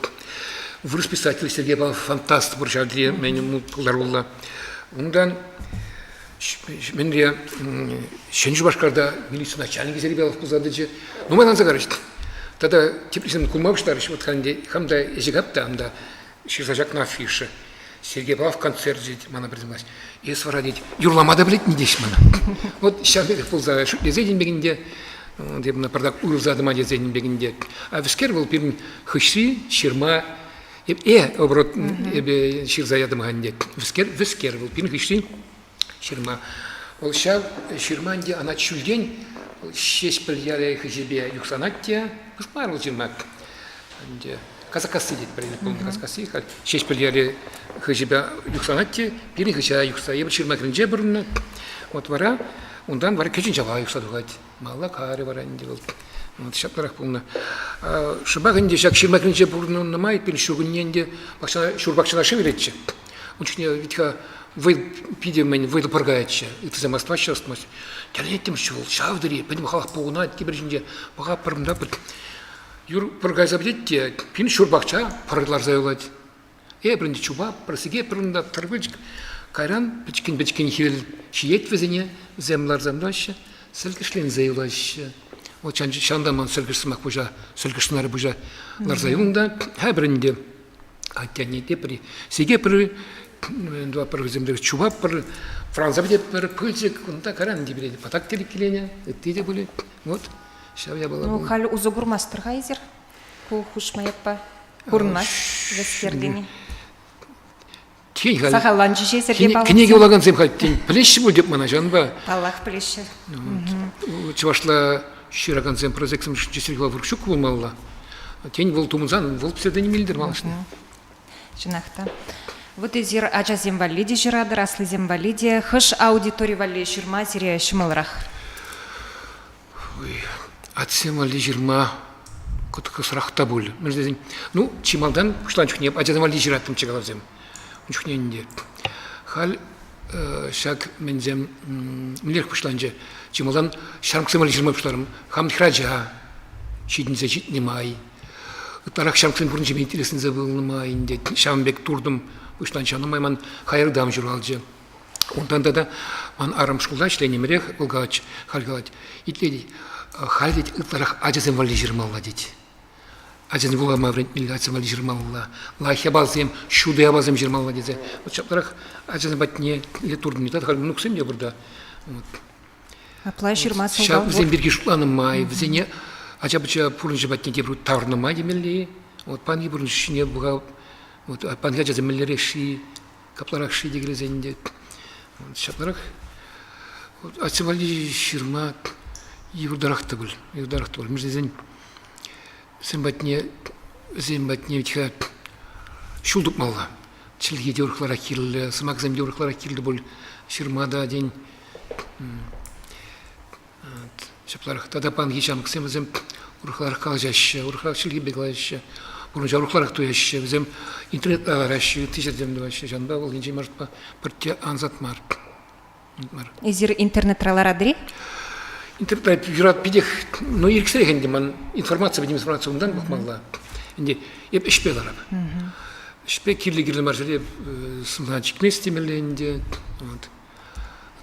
Вырӑс писатель Сергей Павлов фантаст пур ҫав тери мӗн пултаруллӑ. Унтан мӗнре Ҫӗнӗ Шупашкарта милици начальникӗ Сергей Павлов пулса тӑчӗ. Нумайланса карӗҫ. Тата теприсем кулма пуҫларӗҫ. Вот хам та ӗҫе кап та, анда ҫырса ҫакнӑ афиша. Сергей Павлов концерчӗ мана пӗлмест. Эс вара тет, юрлама та пӗлетни теҫ мана. Вот ҫав пекех пулса шӳтлесе тен пек ӗнтӗ, тепӗр пӑртак уйрӑлса тӑма тесен пек ӗнтӗ. А вӗскер вӑл пирӗн хыҫри ҫырма э, оборот эпӗ ҫырса ятӑм-ха ӗнтӗ. Вӗскер, вӗскер вӑл пирӗн хыҫри ҫырма. Вӑл ҫав ҫырма ӗнтӗ ӑна ҫӳлтен Ҫеҫпӗл ялӗ хыҫӗпе юхсанать те, пысӑк мар вӑл ҫырма. Ӗнтӗ Касакасси тетпӗр, пулнӑ Касакасси, халь Ҫеҫпӗл ялӗ хыҫӗпе юхсанать те, пирӗн хыҫа юхса, эпир ҫырма хӗрринче пурӑннӑ. Вот вара унтан вара Кӗҫӗн Ҫава юхса тухать. Малла карӗ вара ӗнтӗ вӑл. Вот ҫапларах пулнӑ. Шӑпах ӗнтӗ ҫак ҫырма хӗрринче пурӑннӑ май пирӗн ҫуркунне ӗнтӗ пахчана, ҫур пахчана шыв илетчӗ. Ун чухне ведь-ха вӑй питӗ мӗн вӑйлӑ пӑр каятчӗ. Ыттисем астӑваҫҫӗ, астӑваҫҫӗ. Тӗлӗнеттӗмччӗ вӑл, ҫав тери пӗтӗм халӑх пухӑнать тепӗр ҫинче. Пӑхатпӑр унта юр пӑр кайса пӗтет те пин ҫур пахча пӑр ларса юлать. Эпир ӗнтӗ чупатпӑр, сикетпӗр унта, тӑрпӑчӑк. Кайран пӗчӗккӗн-пӗчӗккӗн хӗвел ҫиет вӗсене, вӗсем ларса тӑраҫҫӗ, сӗлкӗшленсе юлаҫҫӗ. Вот ҫавӑнта ман сӗлкӗш сӑмах пуҫа, сӗлкӗш сӑнарӗ пуҫа ларса юлнӑ та, хӗпӗр ӗнтӗ. Атте-анне тепри сикетпӗр, тӑватпӑр вӗсем чупатпӑр, франца пӗтетпӗр, пылчӑк, кунта кайран ӗнтӗ пире патак телекеленӗ, ытти те пулӗ. Вот ҫав япала. Ну, халь усӑ курмастӑр-ха эсир ку хушма ятпа? Курӑнмасть вӗскер тени. Тен, халь Сахалланчӗ Сергей Павлович. Кӗнеке вулакансем халь тен пӗлеҫҫӗ пуль теп мана ҫавӑнпа. Паллах, пӗлеҫҫӗ. Чӑвашла ҫыракансем прозаиксем хушшинче Сергей Павлович ҫук пулмалла. Тен, вӑл тумӑнсан вӑл псевдоним илтӗр малашне. Чӑнах та. Вот эсир ачасем валли те ҫыратӑр, аслисем валли те. Хӑш аудитори валли ҫырма сире ҫӑмӑлрах? Атьсем валли ҫырма кӑткӑсрах та пуль. Мӗншӗн тесен, ну, чи малтан пуҫланӑ чухне ачасем валли ҫыраттӑмччӗ калавсем. Ун чухне ӗнтӗ. Халь ҫак мӗнсем мӗнлерех пуҫланчӗ? Чи малтан ҫамрӑксем валли ҫырма пуҫларӑм. Хам хӗрача ҫитӗнсе ҫитнӗ май. Ытларах ҫамрӑксен пурнӑҫӗпе интересленсе пулнӑ май ӗнтӗ ҫавӑн пек туртӑм пуҫланчӗ. Ҫавна май ман хаяртам ҫуралчӗ. Унтан тата ман арӑм шкулта ӗҫленӗмӗрех вӑл калать, халь калать, итлет, халь тет ытларах ачасем валли ҫырмалла тет. Ачасем вулама вӗрентмелле, ачасем валли ҫырмалла. Лайӑх япаласем, ҫутӑ япаласем ҫырмалла тесе. Вот ҫапларах ачасем патне туртӑнни. Тата халь мӑнуксем те пур та. Вот. Апла ҫырма сӑлтав Ҫав вӗсем пирки шутланӑ май, вӗсене ача-пӑча пурнӑҫӗ патне тепӗр таврӑннӑ май темелле. Вот панхи пурнӑҫ ҫине пӑха, вот панхи ачасем мӗнлерех-ши, капларах-ши текелесен те. Вот ҫапларах. Вот атьсем валли ҫырма йывӑртарах та пуль, йывӑртарах та пуль. Мӗншӗн тесен вӗсем патне, вӗсем патне ведь-ха ҫул тупмалла. Чӗлхе те урӑхларах кирлӗ, сӑмахсем те урӑхларах кирлӗ пуль. Ҫырма та, тен, ҫапларах. Тата панхи ҫамрӑксем вӗсем урӑхларах калаҫаҫҫӗ, урӑхларах чӗлхепе калаҫаҫҫӗ, пурнӑҫа урӑхларах туяҫҫӗ. Вӗсем интернетра лараҫҫӗ, ытти ҫӗртен тӑваҫҫӗ. Ҫавӑнпа вӑл енчен маршрутпа пӗртте ансат мар. Эсир интернетра ларатӑр-и? Интернетра юрат питех, ну, ирӗксӗрех ӗнтӗ ман информаци, пӗтӗм информаци унтан пӑхмалла. Ӗнтӗ эп ӗҫпе ларап. Ӗҫпе кирлӗ-кирлӗ мар ҫӗре сӑмса чикмест темелле ӗнтӗ. Вот.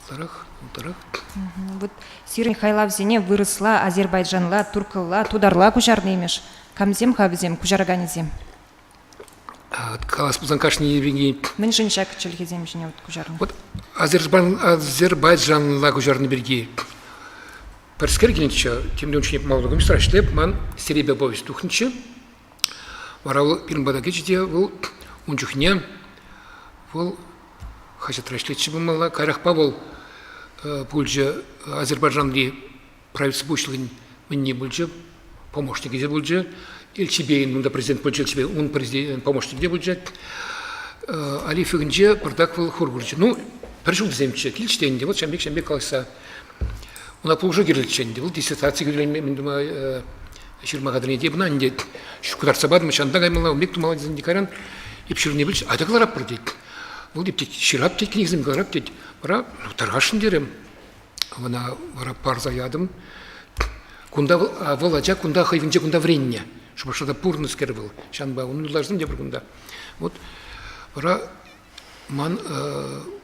Ытларах, ытларах. Вот сирӗн хайлавсене вырӑсла, азербайджанла, турккӑлла, тутарла куҫарнӑ имӗш. Камсем-ха вӗсем, куҫараканӗсем? Калас пулсан кашни пирки... Мӗншӗн ҫак чӗлхесем ҫине вот куҫарнӑ? Вот азербайджанла куҫарнӑ пирки пӗрскер килнӗччӗ, темле ун чухне малалла комиссар ӗҫлеп, ман серепе повесть тухнӑччӗ. Вара вӑл пирӗн пата кӗчӗ те вӑл ун чухне вӑл хаҫатра ӗҫлетчӗ пулмалла. Каярахпа вӑл пулчӗ Азербайджанри правительство пуҫлӑхӗн мӗнне пулчӗ, помощникӗ те пулчӗ. Элчибейӗн унта президент пулчӗ, Элчибей ун помощникӗ те пулчӗ. Алиф ӗнче пӑртак вӑл хур курчӗ. Ну, пӗр ҫултисемччӗ, килчӗ те ӗнтӗ, вот ҫавӑн пек ҫавӑн пек калаҫса. Уна пулӑшу кирлӗччӗ ӗнтӗ. Вӑл диссертаци хӳтӗленме мӗн тума ҫырма хатӗрленет. Эп ӑна ӗнтӗ кӑтартса патӑм, ҫавӑнта каймалла, ун пек тумалла тесен те кайран эп ҫырнине пӗлчӗ, атя кӑларатпӑр тет. Вӑл тет, ҫырап тет, кӗнекесем кӑларап тет. Вара ну, тархасшӑн терӗм. Ӑна вара парса ятӑм. Кунта вӑл, вӑл ача кунта хӑйӗнче кунта вӗреннӗ. Шупашкарта пурӑннӑскер вӑл. Ҫавӑнпа унӑн юлташӗсем те пур кунта. Вот вара ман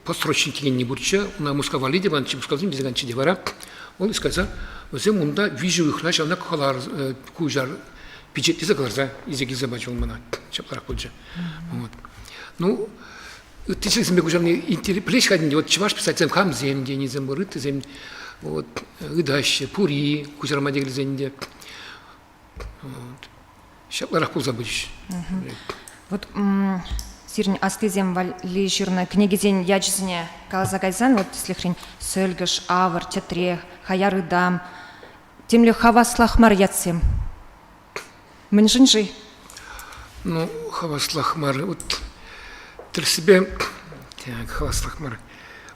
подсрочник текенни пурччӗ. Ӑна Мускав валли те панччӗ, Мускавсем тесе канччӗ те вара. Вӑл искайса вӗсем унта виҫӗ уйӑхра ҫавна кӑлар куҫар пичетлесе кӑларса илсе килсе пачӗ вӑл мана. Ҫапларах пулчӗ. Вот. Ну, ытти чӗлхесемпе куҫарни пӗлеҫ-ха ӗнтӗ, вот чӑваш писательсем камсем тенисем пур, ыттисем вот ыйтаҫҫӗ, пури куҫарма текелсен те. Вот. Ҫапларах пулса пычӗҫ. Вот сирӗн аслисем валли ҫырнӑ кӗнекесен ячӗсене каласа кайсан, вот тӗслӗхрен Сӗлкӗш, Авӑр, Тӗтре, Хаяр ытам, темле хаваслах мар ятсем. Мӗншӗн-ши? Ну, хаваслах мар. Вот тӗрӗссипе так, хаваслах мар.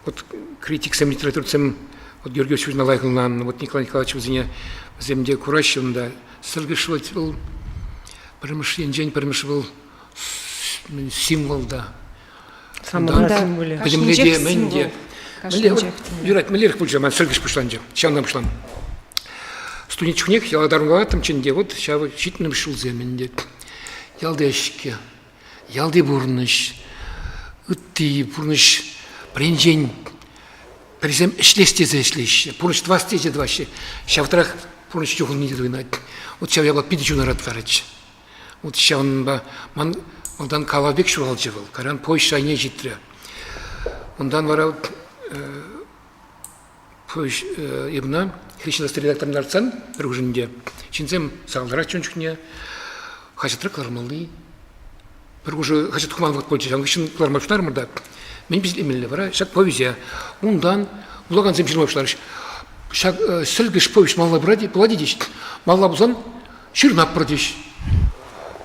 Вот критиксем, литературцем вот Георгий Васильевич лайӑх ӑнланнӑ. Вот Николай Николаевич вӗсене вӗсем те кураҫҫӗ унта. Сӗлкӗш вӑл пӗрремӗш енчен пӗрремӗш вӑл символ та. Самана символӗ. Пӗтӗмлете мӗн те. Юрать, мӗнлерех пулчӗ ман сӗлкӗш пуҫланчӗ. Ҫавна пуҫланӑ. Студент чухнех яла тарӑнлаттӑмччӗ ӗнтӗ, вот ҫав ҫитмӗлмӗш ҫулсем ӗнтӗ. Ялти ӗҫкӗ, ялти пурнӑҫ, ытти пурнӑҫ пӗринчен пӗрисем ӗҫлес тесе ӗҫлеҫҫӗ, пурнӑҫ тӑвас тесе тӑваҫҫӗ. Ҫавтрах пурнӑҫ чухӑнни те туйӑнать. Вот ҫав япала питӗ чуна ыраттарать. Вот ҫавӑнпа ман малтан калав пек ҫуралчӗ вӑл, кайран повесть шайне ҫитрӗ. Унтан вара повесть Ивна хресчен редакторне лартсан пӗр хушӑнче ҫынсем сахалтарах ун чухне хаҫатра кӑлармалли пӗр хушӑ хаҫат тухман вӑхӑт пулчӗ. Ҫавӑн хыҫҫӑн кӑларма пуҫларӑмӑр та мӗн пичетлемелле вара ҫак повеҫе унтан вулакансем ҫырма пуҫларӗҫ. Ҫак сӗлкӗш повесть малалла пырать пулать теҫ. Малалла пулсан ҫырнаппӑр теҫ.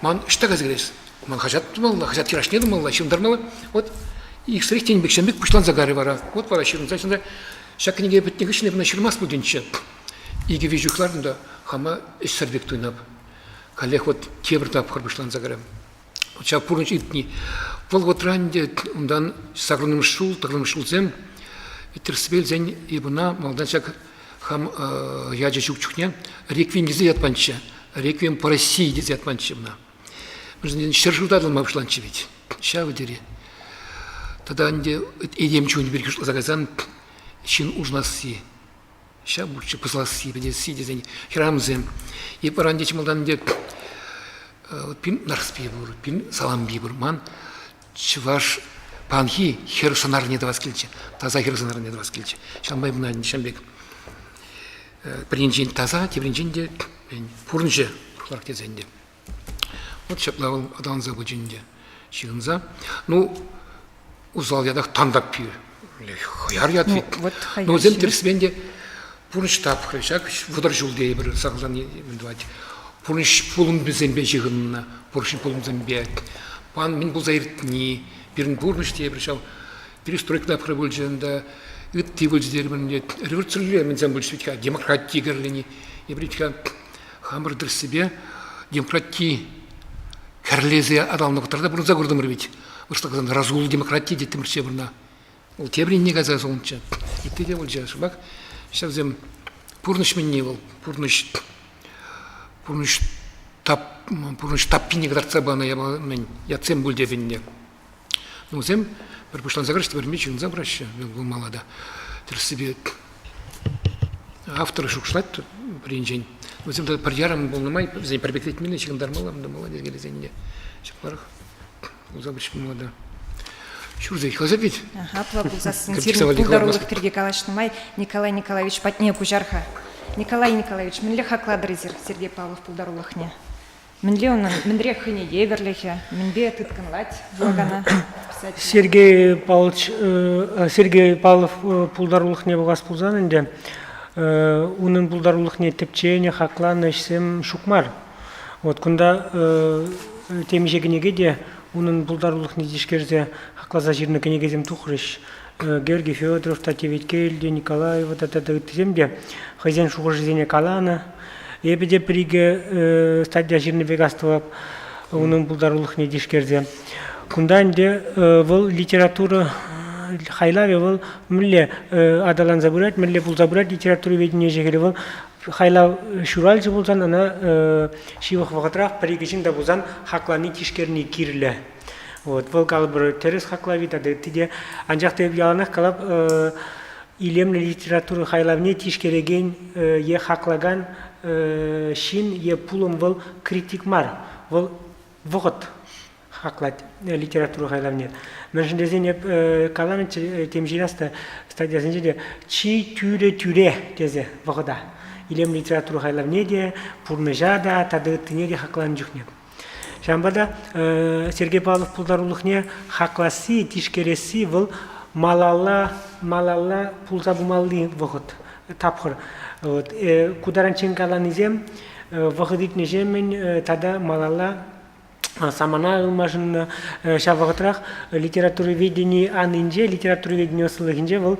Ман ӑҫта кайса кӗрес? Ман хаҫат тумалла, хаҫат тиражне тумалла, ҫырӑнтармалла. Вот иксӗрех тенӗ пек ҫын пек пуҫланса карӗ вара. Вот вара ҫырӑнса ҫырӑнса ҫак кӗнеке пӗтнӗ хыҫҫӑн эпӗ ӑна ҫырмасть пултинччӗ. Икӗ-виҫ уйӑх лартӑм та хама ӗҫсӗр пек туйнап. Каллех вот тепӗр тапхӑр пуҫланса карӗ. Ҫав пурнӑҫ иртни. Вӑл вӑхӑтра ӗнтӗ унтан сакӑрмӗш ҫул, тӑхӑрмӗш ҫулсем тӗрӗссипе илсен эпӗ ӑна малтан ҫак хам ячӗ ҫук чухне Реквием тесе ят панччӗ. Реквием по России тесе ят панччӗ ӑна. Мӗншӗн ҫӗршыв татӑлма пуҫланчӗ ведь. Ҫав тери. Тата ӗнтӗ этем чунӗ пирки шутласа кайсан ҫын улшӑнасси, ҫав пурччӗ пӑсӑласси, пӗтесси тесен хӗрарӑмсем. Эп вара ӗнтӗ чи малтан ӗнтӗ пин Нарспи пур, пин Салампи пур. Ман чӑваш панхи хӗр сӑнарне тӑвас килчӗ, таса хӗр сӑнарне тӑвас килчӗ. Ҫавӑнпа ӑна ҫавӑн пек. Пӗринчен таса, тепринчен те пурнӑҫӗ урӑхларах тесен те. Вот ҫапла вӑл аталанса пычӗ ӗнтӗ ҫыхӑнса. Ну, усал ятах тантаппи. Хӑяр ят Ну, ведь. вот Ну, вӗсем хӑяр. тӗрӗсмен те пурнӑҫ тапхӑрӗ ҫак 30 ҫул тейӗпӗр сахалтан мӗн тӑвать. Пурнӑҫ пулӑмӗсемпе ҫыхӑннӑ, пурнӑҫ пулӑмсемпе. Пан мӗн пулса иртни, пирӗн пурнӑҫ тейӗпӗр ҫав перестройка тапхӑрӗ пулчӗ ӗнтӗ, ытти пулчӗ терӗмӗр ӗнтӗ, революцилле мӗнсем пулчӗ вӗт-ха, демократи кӗрлени. Эпир вӗт-ха хамӑр тӗрӗссипе демократи кӗрлесе аталаннӑ вӑхӑтра та пурӑнса куртӑмӑр вӗт. Вырӑсла каласан, разгул демократи теттӗмӗрччӗ вырна. Вӑл тепӗр енне кайса сулӑнччӗ. Ытти те пулчӗ. Шӑпах ҫавсем пурнӑҫ мӗнне вӑл, пурнӑҫ пурнӑҫ тап, пурнӑҫ таппине кӑтартса панӑ япала мӗн ятсем пуль теп ӗнтӗ. Ну, вӗсем пӗр пуҫланса кайраҫҫӗ, пӗрме ҫыхӑнса пыраҫҫӗ пулмалла та. Тӗрӗссипе автор шухӑшлать пӗринчен. Вӗсем пӗр ярӑм пулнӑ май вӗсен пӗр пеклетмелле, ҫыхӑнтармалла, тумалла текелесен те. Ҫапларах пулса пыч пулмалла та. Ҫур сехет каласа пит. Апла пулсассӑн сирӗн пултарулӑх пирки калаҫнӑ май Николай Николаевич патне куҫар-ха. Николай Николаевич, мӗнле хаклатӑр эсир Сергей Павлов пултарулӑхне? Мӗнле унӑн, мӗнре хӑйне евӗрлӗхӗ, мӗнпе тыткӑнлать вулакана писатель? Сергей Павлович, Сергей Павлов пултарулӑхне пӑхас пулсан ӗнтӗ, унӑн пултарулӑхне тӗпченӗ, хакланӑ ӗҫсем ҫук мар. Вот кунта темиҫе кӗнеке те унӑн пултарулӑхне тишкерсе хакласа ҫырнӑ кӗнекесем тухрӗҫ. Георгий Федоров та, Теветкел те, Николаева та тата ыттисем те хӑйсен шухӑшӗсене каланӑ. Эпӗ те пӗр-икӗ статья ҫырнӑ пек астӑвап унӑн пултарулӑхне тишкерсе. Кунта ӗнтӗ вӑл литература хайлавӗ вӑл мӗнле аталанса пырать, мӗнле пулса пырать литература ведение ӗҫӗ-хӗлӗ вӑл хайлав ҫуралчӗ пулсан ӑна ҫывӑх вӑхӑтрах пӗр-икӗ ҫын та пулсан хаклани тишкерни кирлӗ. Вот, вӑл калӑпӑр тӗрӗс хаклави тата ытти те. Анчах та эп яланах калап илемлӗ литература хайлавне тишкерекен е хаклакан ҫын е пулӑм вӑл критик мар, вӑл вӑхӑт хаклать литература хайлавне. Мӗншӗн тесен эп каланӑччӗ темиҫе раз та статьясенче те чи тӳрӗ тӳре тесе вӑхӑта. Илемлӗ литература хайлавне те, пурнӑҫа та тата ыттине те хакланӑ чухне. Ҫавӑнпа та Сергей Павлов пултарулӑхне хакласси, тишкересси вӑл малалла малалла пулса пымалли вӑхӑт, тапхӑр. Вот. Ку таранччен каланисем вӑхӑт иртнӗҫемӗн тата малалла самана ылмашӑннӑ. Ҫав вӑхӑтрах литературоведени анинче, литературоведени ӑслӑлӑхӗнче вӑл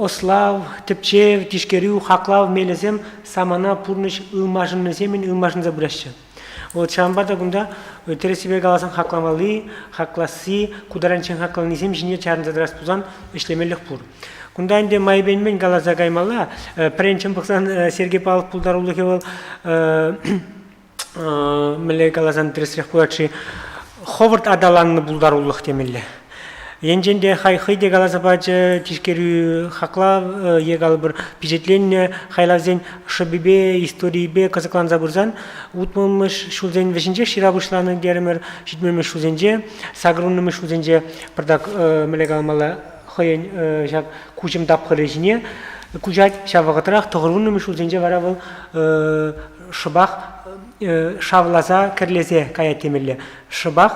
ӑслав, тӗпчев, тишкерӳ, хаклав мелӗсем самана пурнӑҫ ылмашӑннисемӗн ылмашӑнса пыраҫҫӗ. Вот ҫавӑнпа та кунта тӗрӗссипе каласан хакламалли, хакласси, ку таранччен хакланисем ҫине чарӑнса тӑрас пулсан ӗҫлемеллӗх пур. Кунта ӗнтӗ майӗпен мӗн каласа каймалла, пӗренчен пӑхсан Сергей Павлов пултарулӑхӗ вӑл мӗнле каласан тӗрӗсрех пулать-ши, хӑвӑрт аталаннӑ пултарулӑх темелле. Енчен те хай хӑй те каласа пачӗ, тишкерӳ хаклав е калӑпӑр пичетленнӗ хайлавсен шӑпипе, историйӗпе кӑсӑкланса пырсан 60-мӗш ҫулсен вӗҫӗнчех ҫыра пуҫланӑ терӗмӗр, 70-мӗш ҫулсенче, 80-мӗш ҫулсенче пӑртак мӗнле каламалла хӑйӗн ҫак куҫӑм тапхӑрӗ ҫине куҫать. Ҫав вӑхӑтрах 90-мӗш ҫулсенче вара вӑл шӑпах шавласа кӗрлесе каять темелле. Шӑпах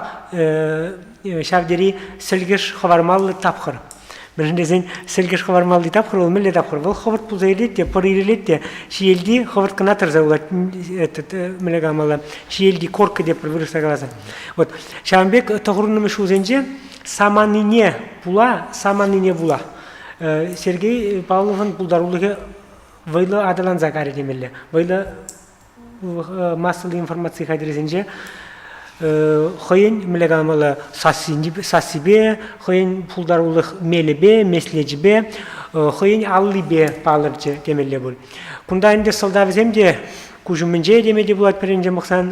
ҫав тери сӗлкӗш хӑвармалли тапхӑр. Мӗншӗн тесен сӗлкӗш хӑвармалли тапхӑр вӑл мӗнле тапхӑр? Вӑл хӑвӑрт пулса илет те, пӑр ирӗлет те, ҫиелти хӑвӑрт кӑна тӑрса юлать. Этот, мӗнле каламалла? Ҫиелти корка тепӗр вырӑсла каласан. Вот ҫавӑн пек тӑхӑрвуннӑмӗш ҫулсенче саманине пула, саманине пула Сергей Павловӑн пултарулӑхӗ вӑйлӑ аталанса кайрӗ темелле. Вӑйлӑ массӑллӑ информаци хатӗрӗсенче хӑйӗн мӗнле каламалла сассипе, хӑйӗн пултарулӑх мелӗпе, меслечӗпе, хӑйӗн аллипе палӑрчӗ темелле пуль. Кунта ӗнтӗ сӑлтавӗсем те куҫ умӗнче теме те пулать пӗринчен пӑхсан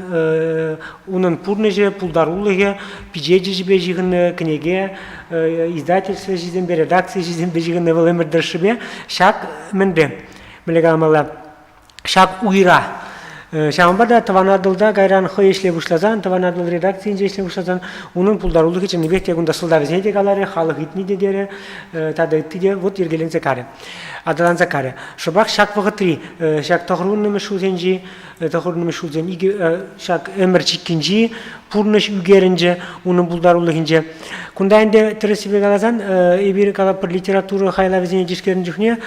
унӑн пурнӑҫӗ, пултарулӑхӗ, пичечӗпе ҫыхӑннӑ кӗнеке, издательство ӗҫӗсемпе, редакци ӗҫӗсемпе ҫыхӑннӑ вӑл ӗмӗр тӑршшӗпе ҫак мӗнре, мӗнле каламалла, ҫак уйра. Ҫавӑнпа та Тӑван Атӑлта кайран хӑй ӗҫле пуҫласан, Тӑван Атӑл редакцийӗнче ӗҫле пуҫласан унӑн пултарулӑхӗ чӑннипех те кунта сӑлтавӗсене те каларӗ, халӑх ыйтни те терӗ, тата ытти те вот йӗркеленсе карӗ, аталанса карӗ. Шӑпах ҫак вӑхӑтри, ҫак тӑхӑрвуннӑмӗш ҫулсенчи, тӑхӑрвуннӑмӗш ҫулсен икӗ ҫак ӗмӗр чиккинчи пурнӑҫ ӳкерӗнчӗ унӑн пултарулӑхӗнче. Кунта ӗнтӗ тӗрӗссипе каласан, эпир калатпӑр литература хайлавӗсене тишкернӗ чухне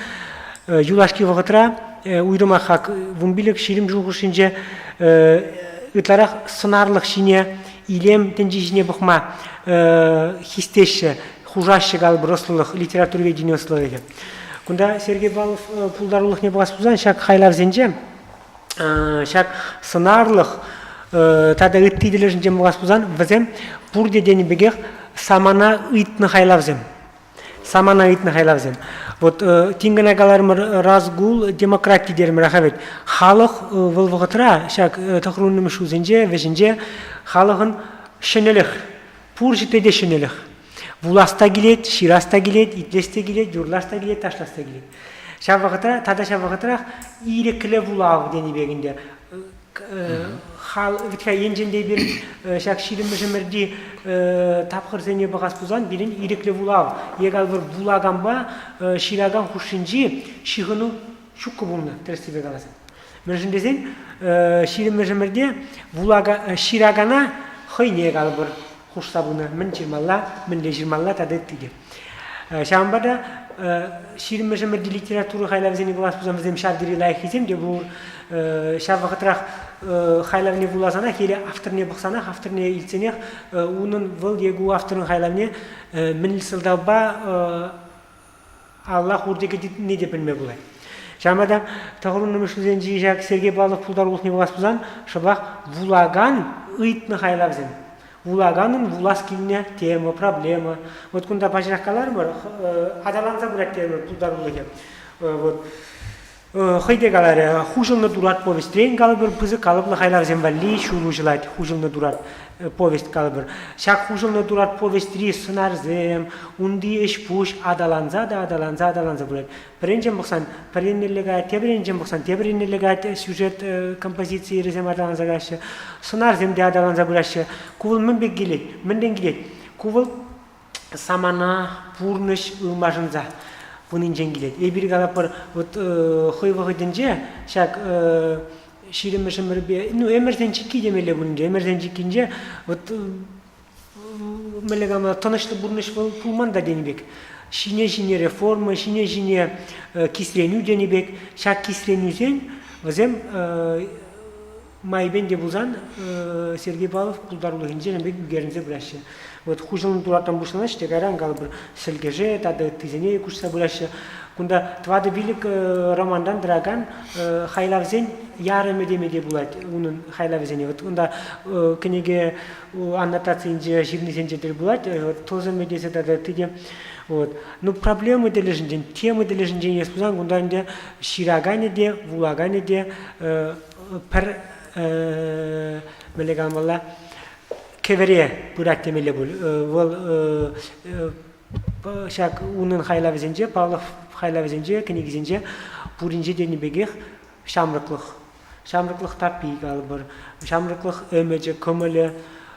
юлашки вӑхӑтра уйрӑмах хак 15-20 ҫул хушшинче ытларах сӑнарлӑх ҫине, илем тӗнчи ҫине пӑхма хистеҫҫӗ, хушаҫҫӗ калӑпӑр ӑслӑлӑх, литературоведени ӑслӑлӑхӗ. Кунта Сергей Павлов пултарулӑхне пӑхас пулсан ҫак хайлавсенче ҫак сӑнарлӑх тата ытти тӗлӗшӗнчен пӑхас пулсан вӗсем пурте тенӗ пекех самана ыйтнӑ хайлавсем. Самана ыйтнӑ хайлавсем. Вот тин кӑна каларӑмӑр разгул демократи терӗмӗр аха вӗт. Халӑх вӑл вӑхӑтра ҫак тӑхӑрвуннӑмӗш ҫулсенче вӗҫӗнче халӑхӑн ҫӗнӗлӗх пур ҫӗрте те ҫӗнӗлӗх. Вулас та килет, ҫырас та килет, итлес те килет, юрлас та килет, ташлас та килет. Ҫав вӑхӑтра тата ҫав вӑхӑтрах ирӗклӗ вулав тенӗ пек ӗнтӗ вӗт-ха енчен те эпир ҫак ҫирӗммӗш ӗмӗрти тапхӑрсене пӑхас пулсан пирӗн ирӗклӗ вулав е калӑпӑр вулаканпа ҫыракан хушшинчи ҫыхӑну ҫуккӑ пулнӑ тӗрӗссипе каласан. Мӗншӗн тесен ҫирӗммӗш ӗмӗрте ҫыракана хӑйне калӑпӑр хушса пынӑ мӗн ҫырмалла, мӗнле ҫырмалла тата ытти те. Ҫавӑнпа та ҫирӗммӗш ӗмӗрти литература хайлавӗсене вулас пулсан вӗсем ҫав тери лайӑххисем те пур. Ҫав вӑхӑтрах хайлавне вуласанах или авторне пӑхсанах, авторне илтсенех унӑн вӑл е ку авторӑн хайлавне мӗн сӑлтавпа алла хуртӗ кӗтни те пӗлме пулать. Ҫавӑнпа та тӑхӑрвуннӑмӗш ҫулсенчи ҫак Сергей Павлов пултарулӑхне вулас пулсан шӑпах вулакан ыйтнӑ хайлавсем. Вулаканӑн вулас килнӗ тема, проблема. Вот кунта пачах каларӑмӑр, аталанса пырать терӗмӗр пултарулӑхӗ. Вот. Хӑй те каларӗ, хуҫӑлнӑ турат повестрен калӑпӑр, пысӑк калӑплӑ хайлавсем валли ҫул уҫӑлать хуҫӑлнӑ турат повесть калӑпӑр. Ҫак хуҫӑлнӑ турат повестри сӑнарсем, унти ӗҫ-пуҫ аталанса та аталанса аталанса пырать. Пӗринчен пӑхсан пӗр еннелле каять, тепӗр енчен пӑхсан тепӗр еннелле каять, сюжет композицийӗсем аталанса каяҫҫӗ, сӑнарсем те аталанса пыраҫҫӗ. Ку вӑл мӗн пек килет? Мӗнрен килет? Ку вӑл самана, пурнӑҫ ылмашӑнса пынинчен килет. Эпир калатпӑр, вот хӑй вӑхӑтӗнче ҫак ҫирӗммӗш ӗмӗрпе, ну, ӗмӗрсен чикки темелле пулинче, ӗмӗрсен чиккинче вот мӗнле калама, тӑнӑҫлӑ пурнӑҫ вӑл пулман та тенӗ пек. Ҫине-ҫине реформа, ҫине-ҫине кисренӳ тенӗ пек. Ҫак кисренӳсен вӗсем майӗпен те пулсан Сергей Павлов пултарулӑхӗнче пек ӳкерӗнсе пыраҫҫӗ. Вот хуҫӑлнӑ тураттан пуҫланаҫҫӗ те кайран калӑпӑр сӗлкӗше тата ыттисене куҫса пыраҫҫӗ. Кунта тӑватӑ-пилӗк романтан тӑракан хайлавсен ярӑмӗ теме те пулать унӑн хайлавӗсене. Вот унта кӗнеке аннотацийӗнче ҫырнисенче тӗл пулать, тӑсӑмӗ тесе тата ытти те. Вот. Ну, проблема тӗлӗшӗнчен, тема тӗлӗшӗнчен илес пулсан, кунта ӗнтӗ ҫыраканӗ те, вулаканӗ те пӗр мӗнле каламалла, кӗвӗре пырать темелле пуль. Вӑл ҫак унӑн хайлавӗсенче, Павлов хайлавӗсенче, кӗнекисенче пуринче тенӗ пекех ҫамрӑклӑх Ҫамрӑклӑх таппи калӑпӑр, ҫамрӑклӑх ӗмӗчӗ, кӑмӑлӗ,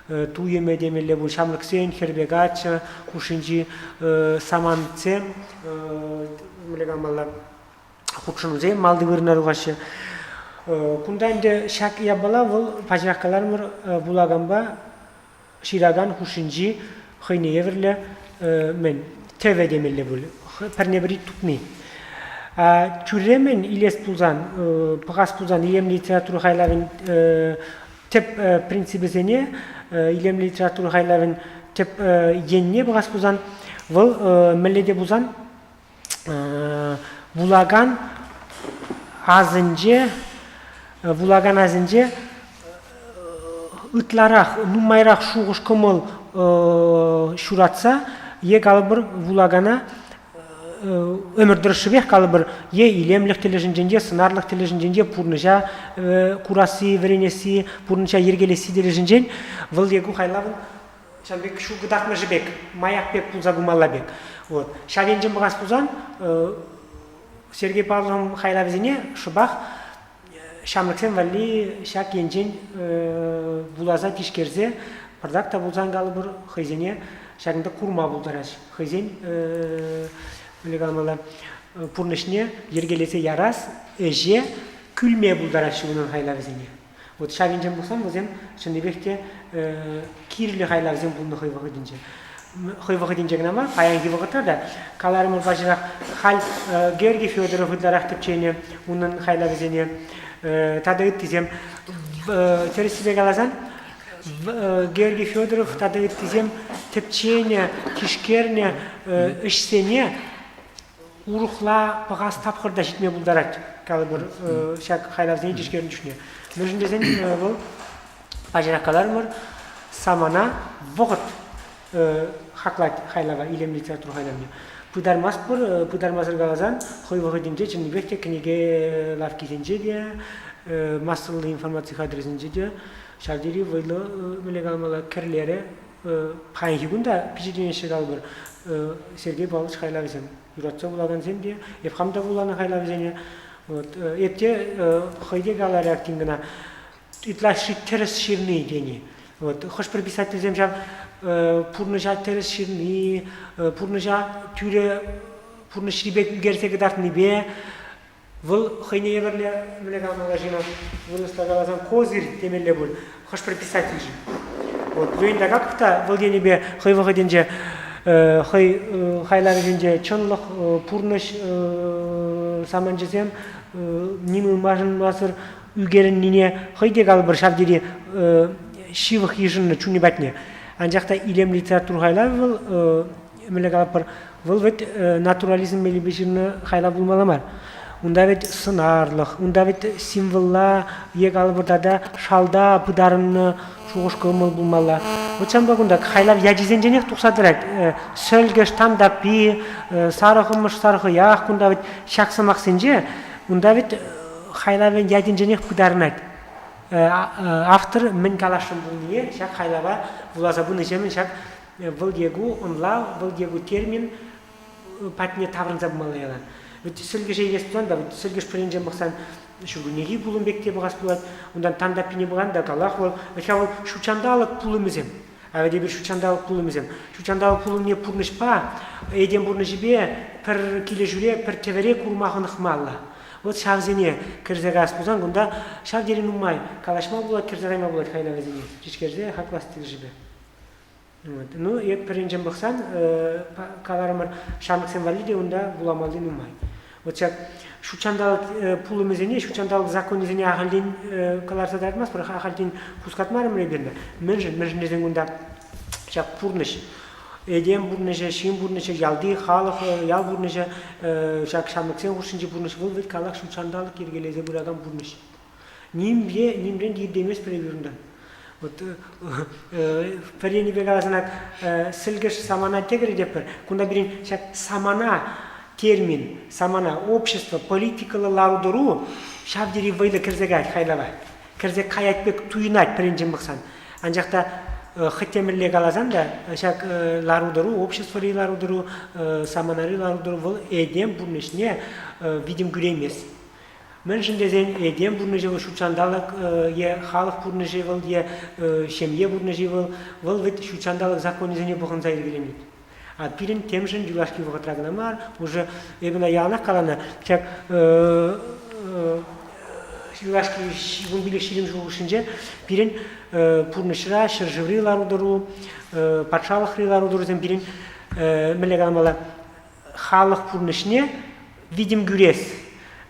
туйӑмӗ темелле пуль. Ҫамрӑксен хӗрпе каччӑ хушшинчи самантсем, мӗнле каламалла, хутшӑнусем малти вырӑна тухаҫҫӗ. Кунта ӗнтӗ ҫак япала вӑл, пачах каларӑмӑр, вулаканпа ҫыракан хушшинчи хӑйне евӗрлӗ мӗн тӗвӗ темелле пуль, пӗрне-пӗри тупни. Тӳрремӗн илес пулсан, пӑхас пулсан илемлӗ литература хайлавӗн тӗп принципӗсене, илемлӗ литература хайлавӗн тӗп енне пӑхас пулсан, вӑл мӗнле те пулсан вулакан асӗнче вулакан асӗнче ытларах, нумайрах шухӑш-кӑмӑл ҫуратса е калӑпӑр вулакана ӗмӗр тӑршшӗпех калӑпӑр е илемлӗх тӗлӗшӗнчен те, сӑнарлӑх тӗлӗшӗнчен те пурнӑҫа курасси, вӗренесси, пурнӑҫа йӗркелесси тӗлӗшӗнчен вӑл е ку хайлавӑн ҫавӑн пек ҫул кӑтартмӑшӗ пек, маяк пек пулса пымалла пек. Вот. Ҫав енчен пӑхас пулсан Сергей Павловӑн хайлавӗсене шӑпах. Ҫамрӑксем валли ҫак енчен вуласа тишкерсе пӑртак та пулсан калӑпӑр хӑйсене ҫакӑнта курма пултараҫ. Хӑйсен мӗнле каламалла пурнӑҫне йӗркелесе ярас ӗҫе кӳлме пултараҫҫӗ унӑн хайлавӗсене. Вот ҫав енчен пӑхсан вӗсем чӑннипех те кирлӗ хайлавсем пулнӑ хӑй вӑхӑтӗнче. Хӑй вӑхӑтӗнче кӑна мар, паянхи вӑхӑтра та каларӑмӑр паҫӑрах халь Георгий Федоров ытларах тӗпченӗ унӑн хайлавӗсене тата ыттисем. Тӗрӗссипе каласан, Георгий Федоров тата ыттисем тӗпченӗ, тишкернӗ ӗҫсене урӑхла пӑхас тапхӑр та ҫитме пултарать, калӑпӑр, ҫак хайлавсене тишкернӗ чухне. Мӗншӗн тесен вӑл, паҫӑрах каларӑмӑр, самана вӑхӑт хаклать хайлава, илемлӗ литература хайлавне. Пытармастпӑр, пытармасӑр каласан, хӑй вӑхӑтӗнче чӑннипех те кӗнеке лавккисенче те, массӑллӑ информаци хатӗрӗсенче те ҫав тери вӑйлӑ, мӗнле каламалла, кӗрлерӗ Паянхи кун та пичетленеҫҫӗ калӑпӑр Сергей Павлович хайлавӗсем. Юратса вулакансем те, эп хам та вуланӑ хайлавӗсене. Вот. Эп те хӑй те каларӗ актин кӑна ытлашши тӗрӗс ҫырни тени. Вот. Хӑш-пӗр писательсем ҫав пурнӑҫа тӗрӗс ҫырни, пурнӑҫа тӳрӗ пурнӑҫри пек ӳкерсе кӑтартнипе Вӑл хӑйне евӗрлӗ, мӗнле каламалла ҫынна вырӑсла каласан, козырь темелле пуль хӑш-пӗр писательшӗн. Вот Леонид Агаков та вӑл енӗпе хӑй вӑхӑтӗнче хӑй хайлавӗсенче чӑнлӑх, пурнӑҫ саманчӗсем ним ылмашӑнмасӑр ӳкерӗннине хӑй те калӑпӑр ҫав тери ҫывӑх йышӑннӑ чунӗ патне. Анчах та илемлӗ литература хайлавӗ вӑл мӗнле калатпӑр, вӑл вӗт натурализм мелӗпе ҫырнӑ хайлав пулмалла мар. Унта вӗт сӑнарлӑх, унта вӗт символла е калӑпӑр тата шалта пытарӑннӑ шухӑш-кӑмӑл пулмалла. Вот ҫавӑнпа кунта хайлав ячӗсенченех тухса тӑрать. Сӗлкӗш, тантаппи, сарӑ хӑмӑш, сар хӑях кунта вӗт ҫак сӑмахсенче унта вӗт хайлавӗн ятӗнченех пытарӑнать. Автор мӗн каласшӑн пулнине ҫак хайлава вуласа пынӑҫемӗн ҫак Вӑл е ку ӑнлав, вӑл е ку термин патне таврӑнса пымалла ялан. Вӗт сӗлкӗше илес пулсан та, сӗлкӗш пӗринчен пӑхсан ҫуркуннехи пулӑм пек те пӑхас пулать. Унтан тантаппине пӑхан та калах вӑл. Вӗт-ха вӑл ҫутҫанталӑк пулӑмӗсем. А вӗт эпир ҫутҫанталӑк пулӑмӗсем. Ҫутҫанталӑк пулӑмне пурнӑҫпа, этем пурнӑҫӗпе пӗр килӗшӳре, пӗр тӗвӗре курма хӑнӑхмалла. Вот ҫавсене кӗрсе каяс пулсан кунта ҫав тери нумай калаҫма пулать, кӗрсе кайма пулать хайлавӗсене тишкерсе хаклас тӗлӗшӗпе. Ну, эп пӗринчен пӑхсан, каларӑмӑр, ҫамрӑксем валли те унта вуламалли нумай. Вот ҫак ҫутҫанталӑк пулӑмӗсене, ҫутҫанталӑк законӗсене ахальтен кӑларса тӑратмастпӑр, ахальтен хускатмарӑмӑр эпир. Мӗншӗн? Мӗншӗн тесен кунта ҫак пурнӑҫ, этем пурнӑҫӗ, ҫын пурнӑҫӗ, ялти халӑх, ял пурнӑҫӗ, ҫак ҫамрӑксен хушшинчи пурнӑҫ вӑл вӗт калах ҫутҫанталӑк йӗркелесе пыракан пурнӑҫ. Нимпе, нимрен те иртейместпӗр эпир унтан. Вот пӗр енӗпе каласан сӗлкӗш самана тӗкӗрӗ тетпӗр. Кунта пирӗн ҫак самана термин, самана, общество, политикӑллӑ лару-тӑру ҫав тери вӑйлӑ кӗрсе каять хайлава. Кӗрсе каять пек туйӑнать пӗринчен пӑхсан. Анчах та хӑть те мӗнле каласан та ҫак лару-тӑру, обществӑри лару-тӑру, саманари лару-тӑру вӑл этем пурнӑҫне витӗм кӳреймест. Мӗншӗн тесен этем пурнӑҫӗ вӑл ҫутҫанталӑк е халӑх пурнӑҫӗ вӑл е ҫемье пурнӑҫӗ вӑл, вӑл вӗт ҫутҫанталӑк законӗсене пӑхӑнса йӗркеленет. А пирӗн темшӗн юлашки вӑхӑтра кӑна мар, уже эпӗ ӑна яланах каланӑ, ҫак юлашки 15-20 ҫул хушшинче пирӗн пурнӑҫра ҫӗршыври лару-тӑру, патшалӑхри лару-тӑрусем пирӗн мӗнле каламалла, халӑх пурнӑҫне витӗм кӳрес,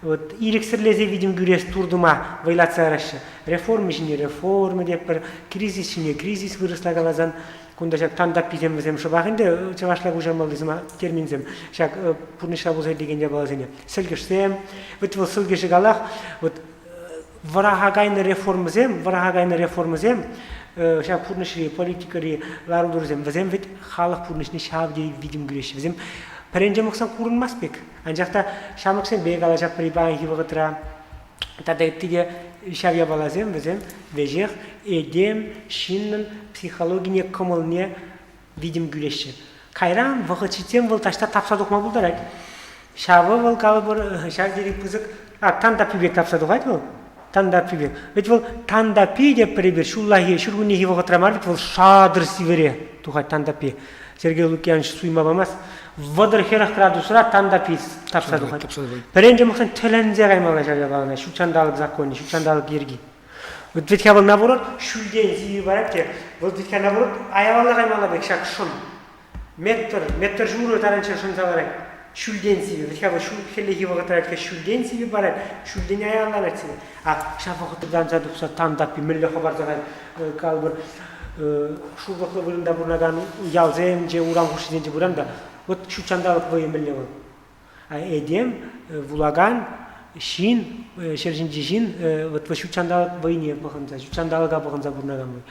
вот, ирӗксӗрлесе витӗм кӳрес туртӑма вӑйлатса яраҫҫӗ. Реформа ҫине реформа тетпӗр, кризис ҫине кризис вырӑсла каласан, кунта ҫак тантапписем вӗсем шӑпах ӗнтӗ чӑвашла куҫармалли сӑмах терминсем ҫак пурнӑҫра пулса иртекен япаласене. Сӗлкӗшсем, вот вӑл сӗлкӗшӗ калах, вот вӑраха кайнӑ реформӑсем, вӑраха кайнӑ реформӑсем ҫак пурнӑҫри, политикӑри лару-тӑрусем, вӗсем вӗт халӑх пурнӑҫне ҫав тери витӗм кӳреҫҫӗ. Вӗсем пӗренчен пӑхсан курӑнмасть пек. Анчах та ҫамрӑксемпе калаҫатпӑр паянхи вӑхӑтра тата ытти те ҫав япаласем вӗсем веҫех этем ҫыннӑн психологине, кӑмӑлне витӗм кӳреҫҫӗ. Кайран вӑхӑт ҫитсен вӑл таҫта тапса тухма пултарать. Ҫавӑ вӑл калӑпӑр ҫав тери пысӑк а тан таппи пек тапса тухать вӑл. Тантапи пек. Вӗт вӑл тантапи те пӗр ҫуллахи, ҫуркуннехи вӑхӑтра мар, вӗт вӑл шатӑр сивӗре тухать тантапи. Сергей Лукьянович суйма памасть. 30-40 градусра тантапи тапса тухать. Пӗренче мӑхсан тӗлӗнсе каймалла ҫав япалана, ҫут ҫанталӑк законӗ, ҫут ҫанталӑк йӗрки. Вот вӗт-ха вӑл наоборот ҫӳлтен сивӗ парать те, вӑл вӗт-ха наоборот аялалла каймалла пек ҫак шӑн. Метр, метр ҫурӑ таранччен шӑнса ларать. Ҫӳлтен сивӗ. Вӗт-ха вӑл хӗллехи вӑхӑтра вӗт-ха ҫӳлтен сивӗ парать, ҫӳлтен аялаланать сивӗ. А ҫав вӑхӑтра анса тухса тан таппи мӗнле хӑпарса каять, калӑпӑр, шурлӑхлӑ вырӑнта пурӑнакан ялсенче, урам хушшисенче пыран та, вот ҫут ҫанталӑк вӑйӗ мӗнле вӑл. Этем, вулакан ҫын, ҫӗр ҫинчи ҫын вот ҫут ҫанталӑк вӑйне пӑхӑнса, ҫут ҫанталӑка пӑхӑнса пурӑнакан вӑй.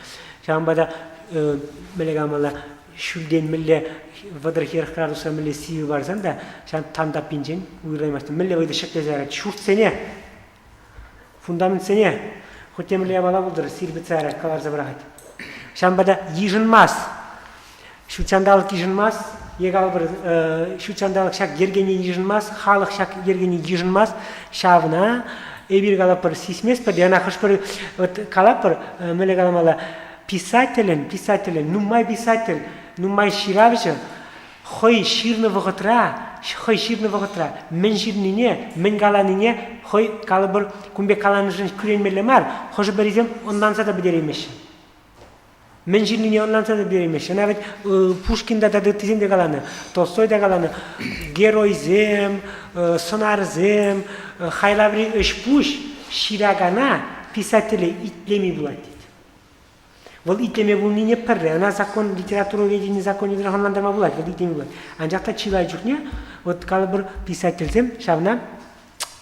Ҫавӑнпа та мӗнле каламалла, ҫӳлтен мӗнле 30-40 градусра мӗнле сивӗ парсан та ҫав тан таппинчен уйрӑлаймасть. Мӗнле вӑйлӑ ҫӗклесе ярать ҫуртсене, фундаментсене, хоть темле япала пултӑр, сирпӗтсе ярать, кӑларса пӑрахать. Ҫавӑнпа та йышӑнмасть. Ҫут ҫанталӑк йышӑнмасть, е калӑпӑр, ҫут ҫанталӑк ҫак йӗркене йышӑнмасть, халӑх ҫак йӗркене йышӑнмасть, ҫавна эпир калатпӑр, сисместпӗр те, ӑна хӑш-пӗр вот калатпӑр, мӗнле каламалла, писателӗн, писателӗн, нумай писатель, нумай ҫыравҫӑ хӑй ҫырнӑ вӑхӑтра, хӑй ҫырнӑ вӑхӑтра мӗн ҫырнине, мӗн каланине хӑй, калӑпӑр, кун пек каланӑшӑн кӳренмелле мар, хӑшӗ-пӗрисем ӑнланса та пӗтереймеҫҫӗ. Мӗн ҫырнине ӑнланса та пӗтереймеҫҫӗ. Ӑна вӗт Пушкин та тата ыттисем те каланӑ, Толстой та каланӑ. Геройсем, сӑнарсем, хайлаври ӗҫ-пуҫ ҫыракана писателе итлеми пулать тет. Вӑл итлеме пулнине пӗрре, ӑна закон, литературоведени законӗ тӑрӑх ӑнлантарма пулать, вӑл итлеме пулать. Анчах та чылай чухне, вот калӑпӑр, писательсем ҫавна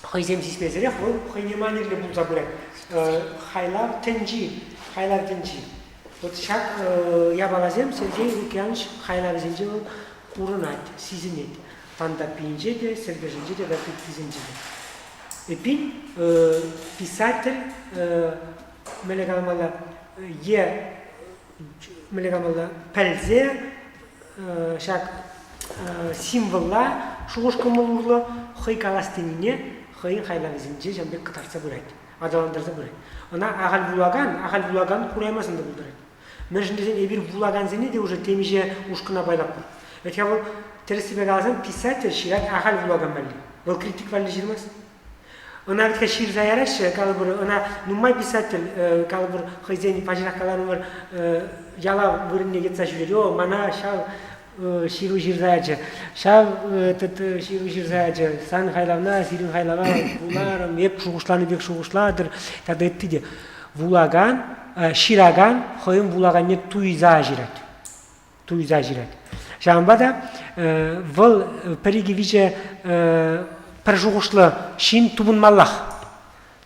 хӑйсем сисмесӗрех вӑл хӑйне манерлӗ пулса пырать. Хайлав тӗнчи, хайлав тӗнчи. Вот ҫак япаласем Сергей Лукьянович хайлавӗсенче вӑл курӑнать, сисӗнет. Тантаппинче те, Сӗлкӗшӗнче те тата ыттисенче те. Эппин, писатель мӗнле каламалла, е мӗнле каламалла, пӗлсе ҫак символла шухӑш-кӑмӑл урлӑ хӑй калас тенине хӑйӗн хайлавӗсенче ҫавӑн пек кӑтартса пырать, аталантарса пырать. Ӑна ахаль вулакан, ахаль вулакан кураймасан та пултарать. Мӗншӗн тесен эпир вулакансене те уже темиҫе ушкӑна пайлатпӑр. Вӗт-ха вӑл тӗрӗссипе каласан писатель ҫырать ахаль вулакан валли. Вӑл критик валли ҫырмасть. Ӑна вӗт-ха ҫырса яраҫҫӗ, калӑпӑр, ӑна нумай писатель, калӑпӑр, хӑйсен паҫӑрах каларӑмӑр, ялав вырӑнне йӑтса ҫӳрет. О, мана ҫав ҫыру ҫырса ячӗ, ҫав этот ҫыру ҫырса ячӗ, сан хайлавна, сирӗн хайлава вуларӑм, эп шухӑшланӑ пек шухӑшлатӑр тата ытти те. Вулакан, ҫыракан хӑйӗн вулаканне туйса ҫырать. Туйса ҫырать. Ҫавӑнпа та вӑл пӗр-икӗ виҫе пӗр шухӑшлӑ ҫын тупӑнмаллах.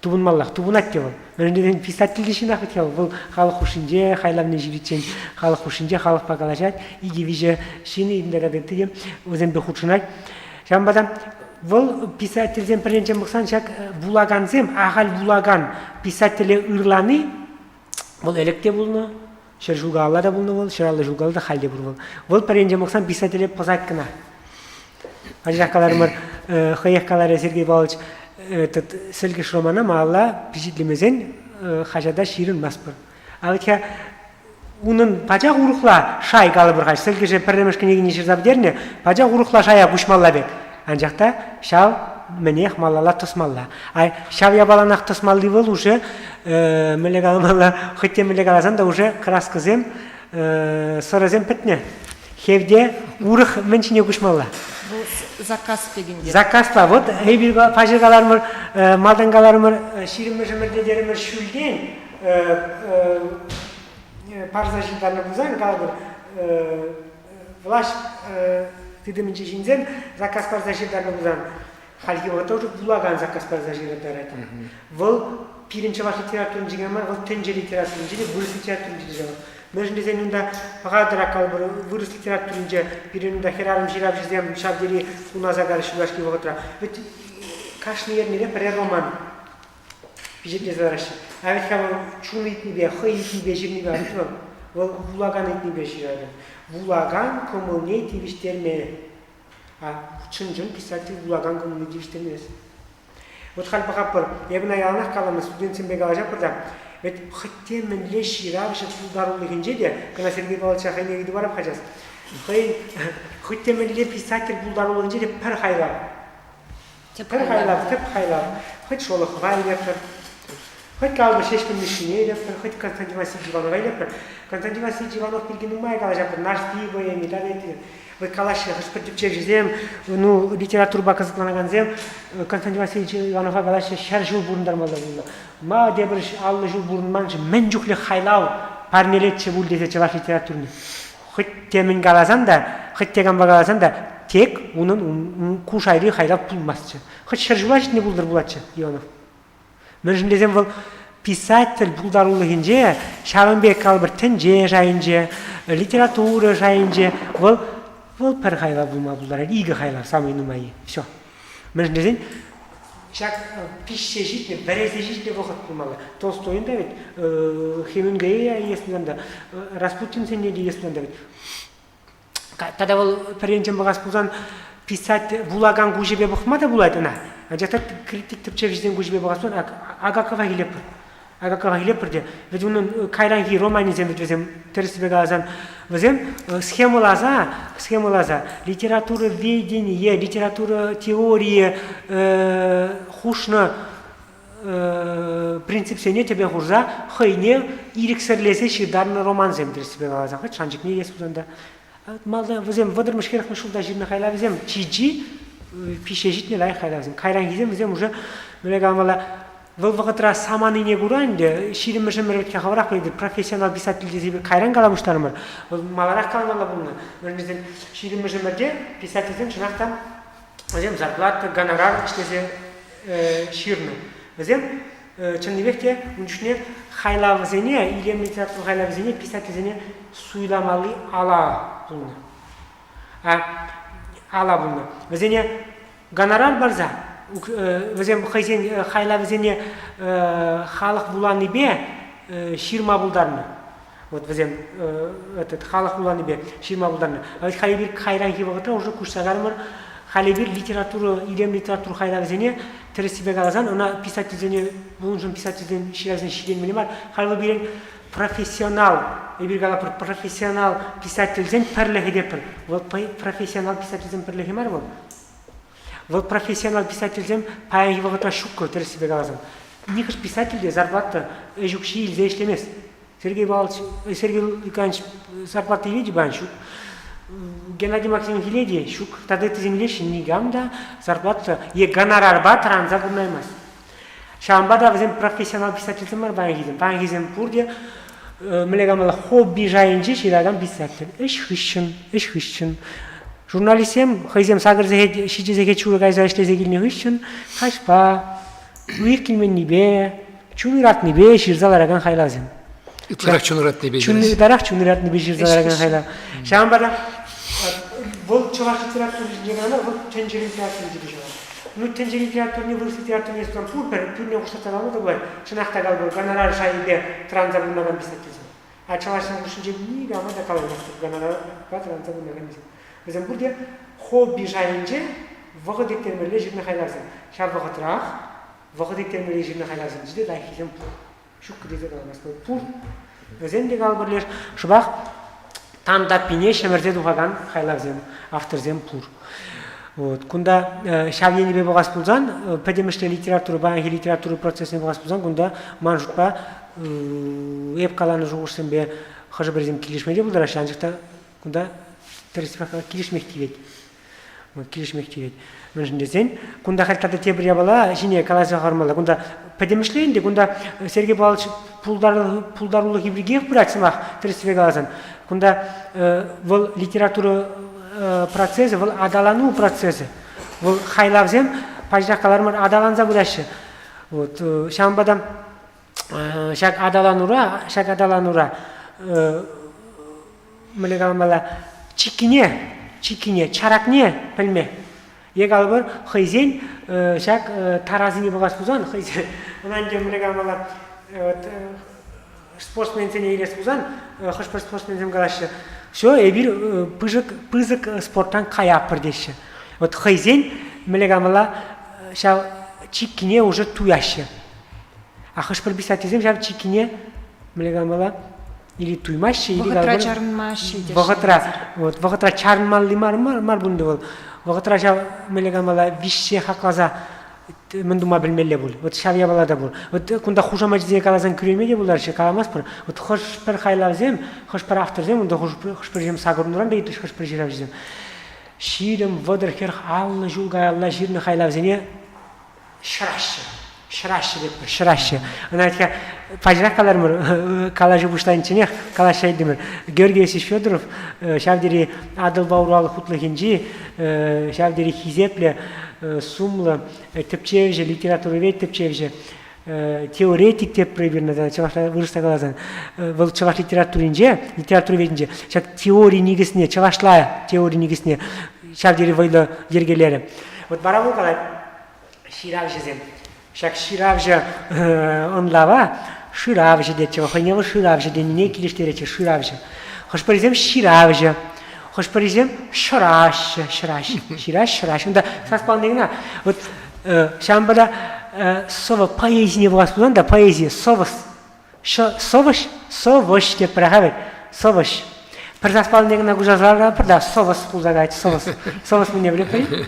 Тупӑнмаллах. Тупӑнать те вӑл. Мӗншӗн писатель те ҫынах вӗт-ха вӑл. Вӑл халӑх хушшинче хайлавне ҫыриччен халӑх хушшинче халӑхпа калаҫать. Икӗ-виҫӗ ҫын ыйтӑнтарать ытти те вӗсемпе хутшӑнать. Ҫавӑнпа та вӑл писательсем пӗрринчен пӑхсан ҫак вулакансем, ахаль вулакан писателе ырлани вӑл ӗлӗк те пулнӑ, 100 ҫулкалла та пулнӑ вӑл, 150 ҫулкалла та халь те пур вӑл. Вӑл пӗринчен пӑхсан писателе пӑсать кӑна. Анчах каларӑмӑр, хӑех каларӗ Сергей Павлович, этот Сӗлкӗш романа малалла пичетлемесен хаҫата ҫырӑнмастпӑр. А вӗт-ха унӑн пачах урӑхла шай калӑпӑр-ха, Сӗлкӗше пӗрремӗш кӗнекине ҫырса пӗтернӗ, пачах урӑхла шая куҫмалла пек. Анчах та ҫав мӗнех малалла тӑсмалла. А ҫав япаланах тӑсмалли вӑл уже мӗнле каламалла, хӑть те мӗнле каласан та уже краскӑсем, сӑрӑсем пӗтнӗ. Хевте урӑх мӗн ҫине куҫмалла? Вӑл заказ пекӗнте. Заказпа. Вот эпир паҫӑр каларӑмӑр, малтан каларӑмӑр, ҫирӗммӗш ӗмӗрте терӗмӗр ҫӳлтен парса ҫыртарнӑ пулсан, калӑпӑр, влаҫ тытӑмӗнчи ҫынсем заказ парса ҫыртарнӑ пулсан, хальхи вӑхӑтра уже вулакан заказ парса ҫыртарать. Вӑл пирӗн чӑваш литературинче кӑна мар, вӑл тӗнче литературинче те, вырӑс литературинче те ҫавах. Мӗншӗн тесен унта пӑхатӑр калӑпӑр, вырӑс литературинче пирӗн унта хӗрарӑм ҫыравҫӑсем ҫав тери хунаса карӗҫ юлашки вӑхӑтра. Вӗт кашни эрнере пӗрер роман пичетлесе лараҫҫӗ. А вӗт-ха вӑл чун ыйтнипе, хӑй ыйтнипе ҫырнипе вӑл, вӑл вулакан ыйтнипе ҫырать. Вулакан кӑмӑлне тивӗҫтерме. А чӑн-чӑн писатель вулакан кӑмӑлне тивӗҫтермест. Вот халь пӑхатпӑр, эпӗ ӑна яланах каланӑ, студентсемпе калаҫатпӑр та, ведь хӑть те мӗнле ҫыравҫӑ пултарулӑхӗнче те, кӑна Сергей Павловича хӑйне ыйту парап-ха час, хӑйӗн хӑть те мӗнле писатель пултарулӑхӗнче те пӗр хайлав. Тӗп Пӗр хайлав, тӗп хайлав. Хӑть Шолохова илетпӗр, хӑть калӑпӑр Ҫеҫпӗл Мишшине илетпӗр, хӑть Константин Васильевич Иванова илетпӗр. Константин Васильевич Иванов пирки нумай калаҫатпӑр, Нарспи поэми тата ытти. Вот калаҫҫӗ хӑш-пӗр тӗпчевҫӗсем, ну, литературӑпа кӑсӑкланакансем Константин Васильевич Иванова калаҫҫӗ, 100 ҫул пурӑнтармалла пулнӑ. Ма тепӗр 50 ҫул пурӑнманшӑн мӗн чухлӗ хайлав парнелетчӗ пуль тесе чӑваш литературине. Хӑть те мӗн каласан та, хӑть те кампа каласан та, тек унӑн ку шайри хайлав пулмастчӗ. Хӑть 100 ҫула ҫитнӗ пултӑр пулатчӗ Ионов. Мӗншӗн тесен вӑл писатель пултарулӑхӗнче ҫавӑн пек калӑпӑр тӗнче шайӗнче, литература шайӗнче вӑл вӑл пӗр хайлав пулма пултарать, икӗ хайлав самый нумаййи. Все. Мӗншӗн тесен ҫак пиҫсе ҫитнӗ, вӗресе ҫитнӗ вӑхӑт пулмалла. Толстойӑн та ведь Хемингуэя илес пулсан та, Распутинсене те илес пулсан та ведь Тата вӑл пӗр енчен пӑхас пулсан писать вулакан куҫӗпе пӑхма та пулать ӑна. Анчах та критик тӗпчевҫӗсен куҫӗпе пӑхас пулсан Агакова илетпӗр. Агакова илетпӗр те. Вӗт унӑн кайранхи романӗсем вӗт вӗсем тӗрӗссипе каласан вӗсем схемӑласа схемӑласа литература ведение, литература теорийӗ хушнӑ принципсене тӗпе хурса хӑйне ирӗксӗрлесе ҫыртарнӑ романсем тӗрӗссипе каласан, хӑть шанчӑкне илес пулсан та. Малтан вӗсем вӑтӑрмӗш хӗрӗхмӗш ҫулта ҫырнӑ хайлавӗсем чи-чи пиҫсе ҫитнӗ лайӑх хайлавсем. Кайранхисем вӗсем уже мӗнле каламалла, вӑл вӑхӑтра саманине кура ӗнтӗ ҫирӗммӗш ӗмӗр вӗт-ха хӑвӑрах пӗлетӗр, профессионал писатель тесе кайран кала пуҫларӑмӑр. Вӑл маларах каламалла пулнӑ. Мӗншӗн тесен ҫирӗммӗш ӗмӗрте писательсем чӑнах та вӗсем зарплата, гонорар ӗҫлесе ҫырнӑ. Вӗсем чӑннипех те ун чухне хайлавсене, илемлӗ литература хайлавӗсене писательсене суйламалли ала пулнӑ. Ала пулнӑ. Вӗсене гонорар парса вӗсем хӑйсен хайлавӗсене халӑх вуланипе ҫырма пултарнӑ. Вот вӗсем этот халӑх вуланипе ҫырма пултарнӑ. А ведь халь эпир кайранхи вӑхӑтра уже куҫса карӑмӑр. Халь эпир литература, илемлӗ литература хайлавӗсене тӗрӗссипе каласан, ӑна писательсене, уншӑн писательсен ҫыравсен ҫитӗнмелле мар. Халь вӑл пирӗн профессионал, эпир калатпӑр, профессионал писательсен пӗрлӗхӗ тетпӗр. Вӑл профессионал писательсен пӗрлӗхӗ мар вӑл. Вӑл профессионал писательсем паянхи вӑхӑтра ҫуккӑ, тӗрӗссипе каласан. Нихӑш писатель те зарплата ӗҫ укҫи илсе ӗҫлемест. Сергей Павлович, Сергей Николаевич зарплата илет-и паян? Ҫук. Геннадий Максимович илет-и? Ҫук. Тата ыттисем илеҫҫӗ, никам та зарплата е гонорарпа тӑранса пурӑнаймасть. Ҫавӑнпа та вӗсем профессионал писательсем мар паянхисем. Паянхисем пурте мӗнле каламалла, хобби шайӗнче ҫыракан писатель. Ӗҫ хыҫҫӑн, ӗҫ хыҫҫӑн. Журналистсем хӑйсем сакӑр сехет, ҫичӗ сехет ҫурӑ кайса ӗҫлесе килнӗ хыҫҫӑн каҫпа, уйӑх килменнипе, чун ыратнипе ҫырса ларакан хайлавсем. Ытларах чун ыратнипе чун ытларах чун ыратнипе ҫырса ларакан хайлав. Ҫавӑнпа та вӑл чӑваш литератури ҫинче кӑна мар, вӑл тӗнче литератури те ҫырать. Ну, тӗнче литературине, вырӑс литературине пур пӗр пӳрне хушса калама та пулать. Чӑнах та калӑпӑр, гонорар шайӗпе тӑранса пурӑнакан писательсем. А чӑвашсен хушшинче никама та калаймастӑп гонорарпа тӑранса пурӑнаканнисем. Вӗсем пурте хобби шайӗнче вӑхӑт ирттермелле ҫырнӑ хайлавсем. Ҫав вӑхӑтрах вӑхӑт ирттермелле ҫырнӑ хайлавсенче те лайӑххисем пур. Ҫуккӑ тесе каламастпӑр. Пур. Вӗсем те калӑпӑр леш шӑпах тан таппине ҫӗмӗрсе тухакан хайлавсем, авторсем пур. Вот. Кунта ҫав енӗпе пӑхас пулсан, пӗтӗмӗшле литература, паянхи литература процесне пӑхас пулсан, кунта ман шутпа эп каланӑ шухӑшсемпе хӑшӗ-пӗрисем килӗшме те пултараҫҫӗ, анчах та кунта тӗрӗсрех килӗшмех тивет. Килӗшмех тивет. Мӗншӗн тесен, кунта халь тата тепӗр япала ҫине каласа хӑвармалла. Кунта пӗтӗмӗшле ӗнтӗ, кунта Сергей Павлович пултарулӑхӗ пиркиех пырать сӑмах, тӗрӗссипе каласан. Кунта вӑл литература процесӗ, вӑл аталану процесӗ. Вӑл хайлавсем, пачах калармӑр, аталанса пыраҫҫӗ. Вот, ҫавӑнпа та ҫак аталанура, ҫак аталанура мӗнле каламалла, чиккине, чиккине, чаракне пӗлме. Е калӑпӑр, хӑйсен ҫак тарасине пӑхас пулсан, хӑйсен, ӑна ӗнтӗ мӗнле каламалла, спортсменсене илес пулсан, хӑш-пӗр спортсменсем калаҫҫӗ, все, эпир пысӑк, пысӑк спортран каяппӑр теҫҫӗ. Вот хӑйсен, мӗнле каламалла, ҫав чиккине уже туяҫҫӗ. А хӑш-пӗр писательсем ҫав чиккине мӗнле каламалла или туймаҫҫӗ, или Вӑхӑтра чарӑнмаҫҫӗ теҫҫӗ. Вӑхӑтра, вот, вӑхӑтра чарӑнмалли мар, мар, мар пулнӑ вӑл. Вӑхӑтра ҫав мӗнле каламалла виҫсе хакласа мӗн тума пӗлмелле пуль. Вот ҫав япала та пур. Вот кунта хушамачӗсене каласан кӳренме те пултараҫҫӗ, каламастпӑр. Вот хӑш-пӗр хайлавсем, хӑш-пӗр авторсем, унта хӑш-пӗрисем сакӑрунран та ыйтрӗҫ хӑш-пӗр ҫыравҫӑсем. 20, 30, 40, 50 ҫул каялла ҫырнӑ хайлавсене ҫӑраҫҫӗ. Ҫӑраҫҫӗ тетпӗр, ҫӑраҫҫӗ. Ӑна паҫӑрах каларӑмӑр, калаҫу пуҫланичченех калаҫса илтӗмӗр. Георгий Васильевич Федоров ҫав тери Атӑлпа Урал хутлӑхӗнчи ҫав тери хисеплӗ, сумлӑ тӗпчевҫӗ, литературовед тӗпчевҫӗ, теоретик теп эпир чӑвашла вырӑсла каласан. Вӑл чӑваш литературинче, литературоведӗнче ҫак теори никӗсне, чӑвашла теори никӗсне ҫав тери вӑйлӑ йӗркелерӗ. Вот вара вӑл калать, ҫыравҫӑсем. Ҫак ҫыравҫӑ ӑнлава шыравҫӑ тетчӗ вӑл. Хӑйне вӑл шыравҫӑ тенине килӗштеретчӗ, шыравҫӑ. Хӑш-пӗрисем ҫыравҫӑ, хӑш-пӗрисем ҫӑраҫҫӗ, ҫӑраҫ, ҫыраҫ, ҫӑраҫ. Унта сас палли кӑна. Вот ҫавӑнпа та сӑвӑ поэзине пулас пулсан та поэзи сӑвӑс Сӑвӑҫ, сӑвӑҫ тепӗр-ха вӗт, сӑвӑҫ. Пӗр саспаллине кӑна куҫарса ларатпӑр та сӑвӑс пулса каять, сӑвӑс. Сӑвӑс мӗнне пӗлетпӗр-и?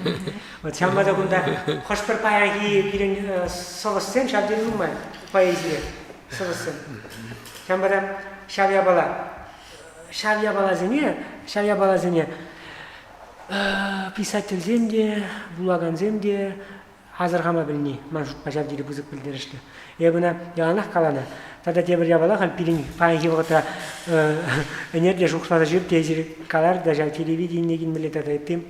Вот ҫавӑнпа та кунта хӑш-пӗр паянхи пирӗн сӑвӑссем ҫав тери нумай поэзире сӑвӑссем. Ҫавӑнпа та ҫав япала, ҫав япаласене, ҫав япаласене писательсем те, вулакансем те асӑрхама пӗлни ман шутпа ҫав тери пысӑк пӗлтерӗшлӗ. Эпӗ ӑна яланах каланӑ. Тата тепӗр япала халь пирӗн паянхи вӑхӑтра ӗнер те шухӑшласа ҫӳреп те эсир калар та ҫав телевидение килмелле тата ытти.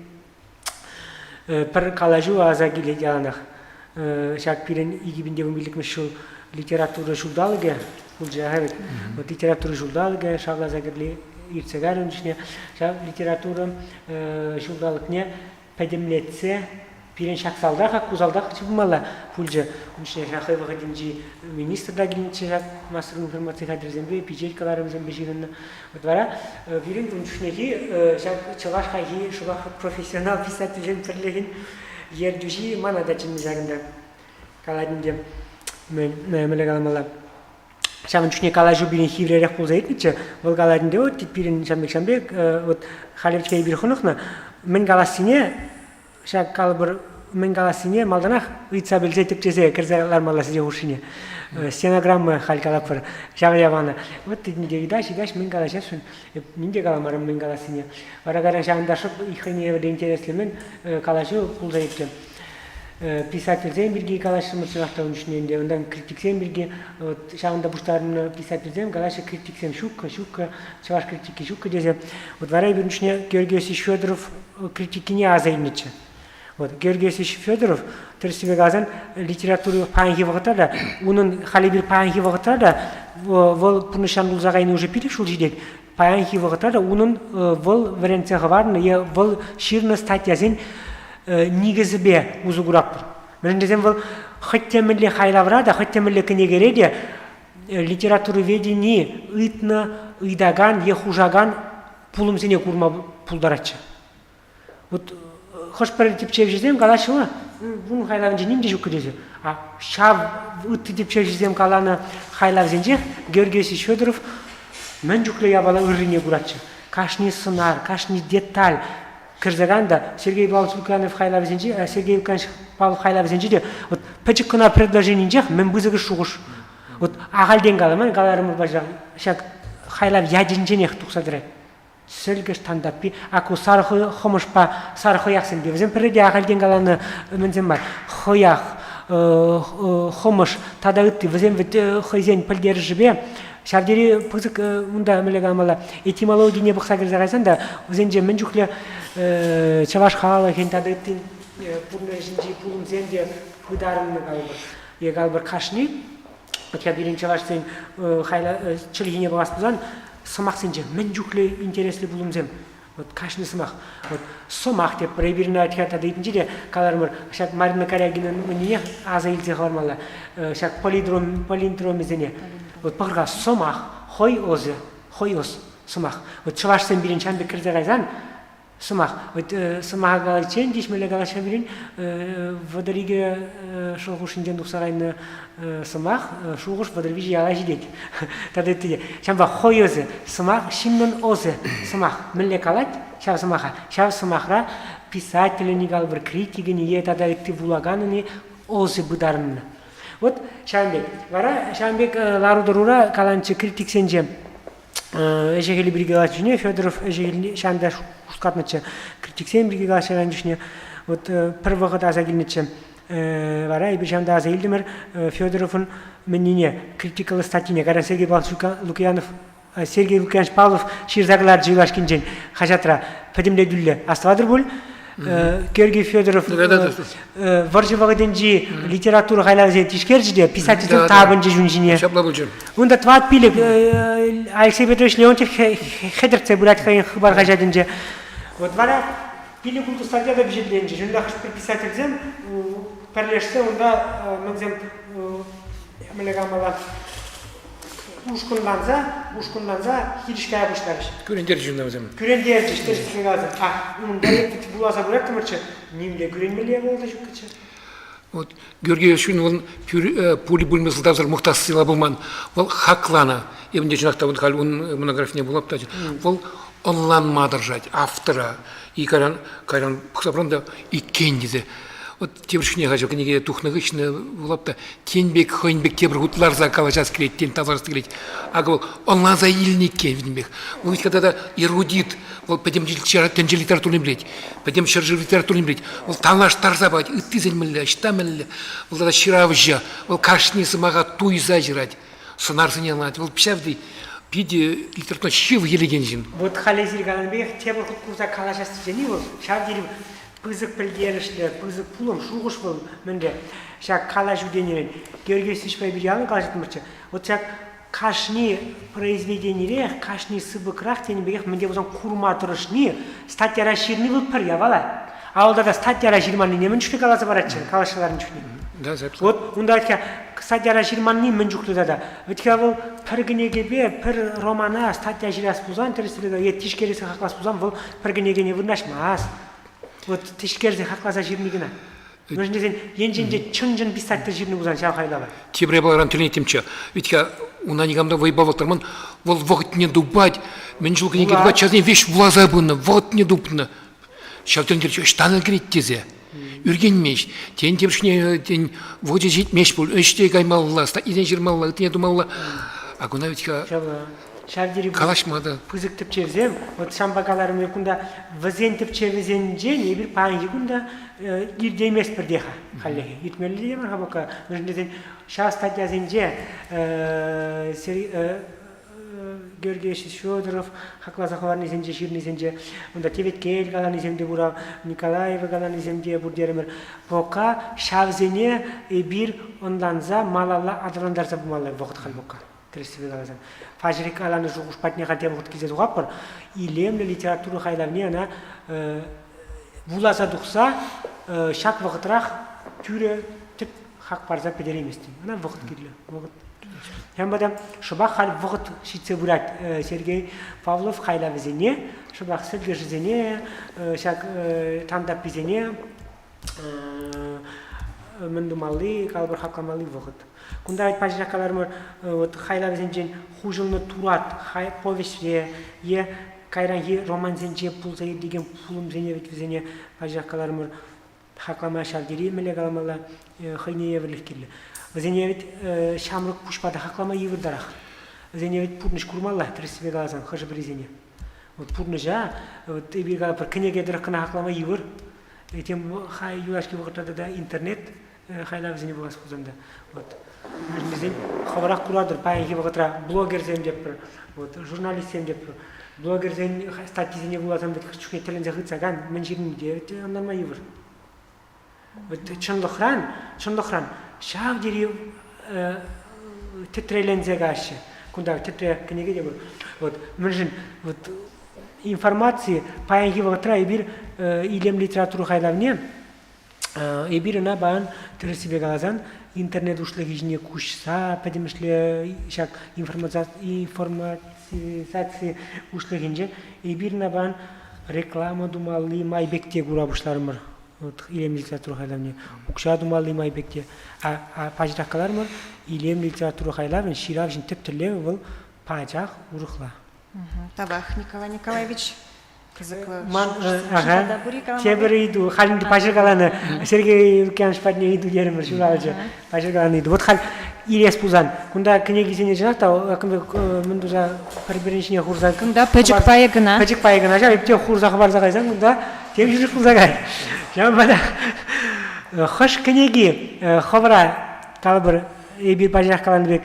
Пӗр калаҫу аса килет яланах. Ҫак пирӗн 2015 ҫул литература ҫулталӑкӗ пулчӗ вӗт. Вот литература ҫулталӑкӗ шавласа кӗрли иртсе кайрӗ ун чухне. Ҫав литература ҫулталӑкне пӗтӗмлетсе пирӗн ҫак салтак ку салтак пулмалла пулчӗ. Ун ҫине хӑй вӑхӑтӗнчи министр та килнӗччӗ ҫак массӑллӑ информаци хатӗрӗсемпе, пичет кӑларӑмӗсемпе ҫыхӑннӑ. Вот вара пирӗн ун чухнехи ҫак чӑваш хайхи шӑпах профессионал писательсен пӗрлӗхӗн ертӳҫи мана та чӗннӗ ҫакӑнта. Калать ӗнтӗ, мӗнле каламалла. Ҫавӑн чухне калаҫу пирӗн хивререх пулса иртнӗччӗ. Вӑл калать ӗнтӗ, вот пирӗн ҫам пек ҫам пек, вот халӗ эпир хӑнӑхнӑ, мӗн калассине ҫак калӑпӑр мӗн калассине малтанах ыйтса пӗлсе тӗпчесе кӗрсе лармалла сӗтел хушшине. Стенограмма халь калатпӑр. Ҫав япана. Вот ӗнтӗ ыйтаҫ, ыйтаҫ, мӗн калаҫасшӑн. Эп ним те каламарӑм мӗн калассине. Вара кайран ҫавӑнта шӑп хӑйне евӗрлӗ интереслӗ мӗн калаҫу пулса иртрӗ. Писательсем пирки калаҫрӑмӑр чӑнах та ун чухне ӗнтӗ. Унтан критиксем пирки вот ҫавӑнта пуҫтарӑннӑ писательсем калаҫҫӗ, критиксем ҫуккӑ, ҫуккӑ, чӑваш критики ҫуккӑ тесе. Вот вара эпир ун чухне Георгий Васильевич Федоров критикине аса илнӗччӗ. Вот Георгий Васильевич Федоров, тӗрӗссипе каласан, литература паянхи вӑхӑтра та, унӑн халӗ эпир паянхи вӑхӑтра та вӑл пурнӑҫран юлса кайни уже пилӗк ҫул ҫитет. Паянхи вӑхӑтра та унӑн вӑл вӗрентсе хӑварнӑ е вӑл ҫырнӑ статьясен никӗсӗпе усӑ куратпӑр. Мӗншӗн тесен вӑл хӑть те мӗнле хайлавра та, хӑть те мӗнле кӗнекере те литературоведени ыйтнӑ, ыйтакан е хушакан пулӑмсене курма пултаратчӗ. Вот хӑш-пӗр тӗпчевҫӗсем калаҫҫӗ, ун хайлавӗнче ним те ҫуккӑ тесе. А ҫав ытти тӗпчевҫӗсем каланӑ хайлавсенчех Георгий Васильевич Федоров мӗн чухлӗ япала ыррине куратчӗ. Кашни сӑнар, кашни деталь кӗрсе кайнӑ та Сергей Павлович Лукьянов хайлавӗсенче, Сергей Лукьянович Павлов хайлавӗсенче те вот пӗчӗк кӑна предложенинчех мӗн пысӑкӑш шухӑш. Вот ахальтен каламан, каларӑмӑр пачах, ҫак хайлав ятӗнченех тухса тӑрать. Сӗлкӗш тантаппи, а ку сар хӑмӑшпа сар хӑяхсемпе вӗсем пӗрре те ахальтен каланӑ мӗнсем мар. Хӑях, хӑмӑш тата ытти вӗсем вӗт хӑйсен пӗлтерӗшӗпе ҫав тери пысӑк унта мӗнле каламалла этимологине пӑхса кӗрсе кайсан та вӗсенче мӗн чухлӗ чӑваш халӑхӗн тата ыттин пурнӑҫӗнчи пулӑмсем те пытарӑннӑ калӑпӑр. Е калӑпӑр кашни Хотя пирӗн чӑвашсен чӗлхине пӑхас пулсан сӑмахсенче мӗн чухлӗ интереслӗ пулӑмсем. Вот кашни сӑмах. Вот сӑмах тепӗр эпир тата ыйтнинче те каларӑмӑр. Ҫак Марина Корягинӑн мӗнне аса илсе хӑвармалла. Ҫак полидром, полиндромӗсене. Вот пӑхӑр-ха, сӑмах, хӑй ӑсӗ, хӑй ӑс, сӑмах. Вот чӑвашсем пирӗн ҫавӑн пек кӗрсе кайсан. Сӑмах. Вӑт сӑмаха каличчен тишмелле калаҫса пирӗн 32 шӑл хушшинчен тухса кайнӑ сӑмах, шухӑш 33 яла ҫитет. Тата ытти те. Ҫавӑнпа хӑй ӑсӗ, сӑмах ҫыннӑн ӑсӗ, сӑмах мӗнле калать ҫав сӑмаха, ҫав сӑмахра писателӗн-и калӑпӑр, критикӗн-и е тата ытти вулаканӑн-и ӑсӗ пытарӑннӑ. Вот ҫавӑн пек. Вара ҫавӑн пек лару-тӑрура каланччӗ критиксенче ӗҫе-хӗле пирки калаҫнӑ чухне Федоров ӗҫе-хӗлне ҫавӑнта хускатнӑччӗ. Критиксем пирки калаҫакан чухне вот пӗр вӑхӑт аса килнӗччӗ. Вара эпир ҫавӑнта аса илтӗмӗр Федоровӑн мӗннине, критикӑллӑ статйине. Кайран Сергей Павлович Лукьянов Сергей Лукьянович Павлов ҫырса кӑларчӗ юлашкинчен хаҫатра пӗтӗмлетӳллӗ. Астӑватӑр пуль? Георгий Федоров вӑрҫӑ вӑхӑтӗнчи литература хайлавӗсене тишкерчӗ те писательсем тапӑнчӗҫ ун ҫине. Ҫапла пулчӗ. Унта тӑват-пилӗк Алексей Петрович Леонтьев хӗтӗртсе пырать хӑйӗн Хыпар хаҫатӗнче. Вот вара пилӗк-ултӑ статья та пичетленчӗ. Унта хӑш-пӗр писательсем пӗрлешсе унта мӗнсем мӗнле каламалла ушкӑнланса, ушкӑнланса хирӗҫ кая пуҫларӗҫ. Кӳрентерчӗҫ унта вӗсем. Кӳрентерчӗҫ, тӗрӗс каласан. А унта вуласа пыраттӑмӑрччӗ, нимле кӳренмелле пулса ҫуккӑччӗ. Вот Георгий Яшвин вӑл пули пулмӗ сӑлтавсӑр мухтасси пулман. Вӑл хакланӑ. Эпӗ те чӑнах та вот халь ун монографине вулап та. Вӑл ӑнланма тӑрӑшать автора. И кайран, кайран пӑхса пӑран та иккен тесе. Вот тепӗр чухне хаҫат кӗнеке тухнӑ хыҫҫӑн вулап та тен пек хӑйӗн пек тепӗр хут ларса калаҫас килет, тен тавлашас килет. Акӑ вӑл ӑнланса илнӗ иккен пӗтӗмпех. Вӑл ведь тата эрудит, вӑл пӗтӗм тӗнче литературине пӗлет, пӗтӗм ҫӗршыв литературине пӗлет. Вӑл танлаштарса пать, ыттисен мӗнле, ӑҫта мӗнле. Вӑл тата ҫыравҫӑ, вӑл кашни сӑмаха туйса ҫырать, сӑнарсене ӑнланать. Вӑл ҫав питӗ литература ҫывӑх илекен ҫын. Вот халӗ эсир каланӑ пекех тепӗр хут курса калаҫас тесен вӑл ҫав тери пысӑк пӗлтерӗшлӗ, пысӑк пулӑм, шухӑш вӑл мӗнле. Ҫак калаҫу тенӗрен Георгий Васильевичпа эпир ялан калаҫаттӑмӑрччӗ. Вот ҫак кашни произведенирех, кашни сыпӑкрах тенӗ пекех мӗн те пулсан курма тӑрӑшни, статьяра ҫырни вӑл пӗр япала. А вӑл тата статьяра ҫырманнине мӗн чухлӗ каласа паратчӗ, калаҫса ларнӑ чухне. Да, запись. Вот унта статьяра ҫырманни мӗн чухлӗ тата. Вӗт-ха вӑл пӗр кӗнекепе пӗр романа статья ҫырас пулсан, тӗрӗслесе е тишкересе хаклас пулсан вӑл пӗр кӗнекене вырнаҫмасть. Вот тишкерсе хакласа ҫырни кӑна. Мӗншӗн тесен енчен те чӑн-чӑн писатель ҫырнӑ пулсан ҫав хайлава. Тепӗр япаларан тӗлӗнеттӗмччӗ. Ведь-ха уна никам та вӑйпа вӑлтӑрман. Вӑл вӑхӑтне тупать. Мӗн чул кӗнеке тупать, часне веҫ вуласа пынӑ, вӑхӑтне тупнӑ. Ҫав тӗлӗнтерчӗ, ӑҫтан ӗлкӗрет тесе. Ӳркенмест. Тен, тепӗр тен, вӑхӑчӗ ҫитмест пуль, ӗҫ те каймалла, статьисене ҫырмалла, ыттине тумалла. А куна ведь-ха ҫав тери калаҫма та пысӑк тӗпчевсем. Вот ҫавӑнпа каларӑм кунта вӗсен тӗпчевӗсенчен эпир паянхи кун та иртейместпӗр те-ха хальлӗхе. Иртмелле те мар-ха пока. Мӗншӗн тесен ҫав статьясенче Георгий Федоров хакласа хӑварнисенче, ҫырнисенче, унта Теветкел каланисем те пур, Николаева каланисем те пур терӗмӗр. Пока ҫавсене эпир ӑнланса малалла аталантарса пымалла вӑхӑт халь пока. Тӗрӗссипе каласан. Паҫӑр каланӑ шухӑш патне халь те вӑхӑт килсе тухатпӑр. Илемлӗ литература хайлавне ӑна вуласа тухса ҫак вӑхӑтрах тӳрӗ тӗп хак парса пӗтерейместӗн. Ӑна вӑхӑт кирлӗ. Вӑхӑт. Ҫавӑнпа та шӑпах халь вӑхӑт ҫитсе пырать Сергей Павлов хайлавӗсене, шӑпах сӗлкӗшӗсене, ҫак тантапписене мӗн тумалли, калӑпӑр хакламалли вӑхӑт. Кунта ведь паҫӑрах каларӑмӑр, вот хайлавсенчен хуҫӑлнӑ турат повеҫре е кайранхи романсенче пулса иртекен пулӑмсене ведь вӗсене паҫӑрах каларӑмӑр, хаклама ҫав тери мӗнле каламалла, хӑйне евӗрлӗх кирлӗ. Вӗсене ведь ҫамрӑк пуҫпа та хаклама йывӑртарах. Вӗсене ведь пурнӑҫ курмалла, тӗрӗссипе каласан, хӑшӗ-пӗрисене. Вот пурнӑҫа вот эпир калӑпӑр кӗнеке тӑрӑх кӑна хаклама йывӑр. Тем юлашки вӑхӑтра тата интернет хайлавӗсене вулас пулсан та. Вот. Мӗншӗн хӑвӑрах куратӑр, паянхи вӑхӑтра блогерсем тетпӗр, вот, журналистсем тетпӗр. Блогерсен статйисене вуласан вӗт хӑш чухне тӗлӗнсе хытса кан, мӗн ҫырни те ӑнланма йывӑр. Вот чӑнлӑхран, чӑнлӑхран ҫав тери тӗтреленсе каҫҫӗ. Кунта тӗтре кӗнеке те пур. Вот мӗншӗн вот информаци паянхи вӑхӑтра эпир илем литература хайлавне Эпир ӑна паян тӗрӗссипе каласан интернет уҫлӑхӗ ҫине куҫса пӗтӗмӗшле ҫак информаци уҫлӑхӗнче эпир ӑна паян. реклама тумалли май пек те кура пуҫларӑмӑр. Вот илемлӗ литература хайлавне. Укҫа тумалли май пек те. А пачах каларӑмӑр, илемлӗ литература хайлавӗн ҫыравҫӑн тӗп тӗллевӗ вӑл пачах урӑхла. Тавах, Николай Николаевич. Кӑсӑклӑ. Ман, ага, тепӗр ыйту. Халь ӗнтӗ паҫӑр каланӑ Сергей Лукьянович патне ыйту терӗмӗр ҫуралчӗ. Паҫӑр каланӑ ыйту. Вот халь илес пулсан, кунта кӗнекисене чӑнах та мӗн туса пӗр-пӗрин ҫине хурса Кунта пӗчӗк пайӗ кӑна. Пӗчӗк пайӗ кӑна ҫав, те хурса хӑпарса кайсан кунта тем ҫӳлӗк пулса кайрӗ. Ҫавӑнпа та хӑш кӗнеки хӑвӑра калӑпӑр эпир пачах каланӑ пек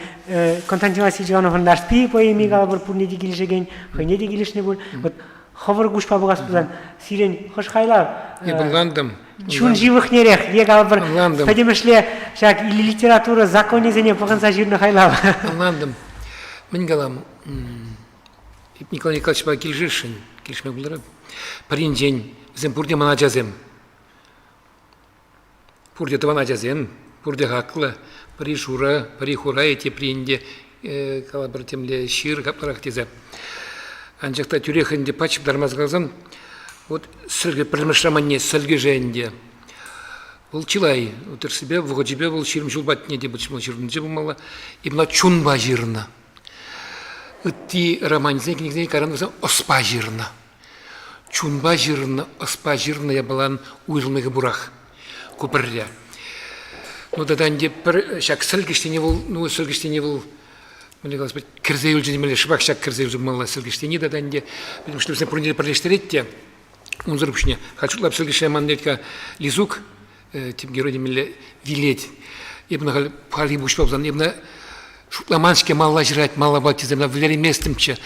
Константин Васильевич Ивановӑн Нарспи поэми калӑпӑр пурне те килӗшекен, хӑйне те килӗшнӗ пуль. Вот хӑвӑр куҫпа пӑхас пулсан сирӗн хӑш хайлав Эп ӑнлантӑм. Чун ҫывӑхнерех е калӑпӑр пӗтӗмӗшле ҫак литература законӗсене пӑхӑнса ҫырнӑ хайлав. Ӑнлантӑм. Мӗн калам? Николай Николаевичпа килӗшесшӗн, килӗшме пултарап. Пӗринчен вӗсем пурте ман ачасем. Пурте тӑван ачасем, пурте хаклӑ. Пӗри шурӑ, пӗри хура, тепри ӗнтӗ калӑпӑр темле ҫыр капларах тесе. Анчах та тӳрех ӗнтӗ пач пытармасӑр каласан, вот сӗлкӗ пӗрремӗш романне сӗлкӗшӗ ӗнтӗ. Вӑл чылай тӗрӗссипе вӑхӑчӗпе вӑл 20 ҫул патне те ҫырнӑччӗ пулмалла. Эп ӑна чунпа ҫырнӑ. Ытти романсен кӗнекисене кайран вӗсем ӑспа ҫырнӑ. Чунпа ҫырнӑ, ӑспа ҫырнӑ япалан уйрӑмлӑхӗ пурах. Ку пӗрре. Ну тата ӗнтӗ пӗр ҫак сӗлкӗш тени вӑл, ну сӗлкӗш тени вӑл мӗнле калас кӗрсе юлчӗ темелле, шӑпах ҫак кӗрсе юлчӗ пулмалла сӗлкӗш тени тата ӗнтӗ пӗтӗмӗшле вӗсене пурне те пӗрлештерет те. Унсӑр пуҫне халь шутлап сӗлкӗшре ман нетка Лисук тӗп герой темелле вилет. Эп ӑна халь хальхи пуҫпа пулсан эп ӑна шутламан-ҫке малла ҫырать, малла пулать тесе ӑна вӗлерейместӗмччӗ.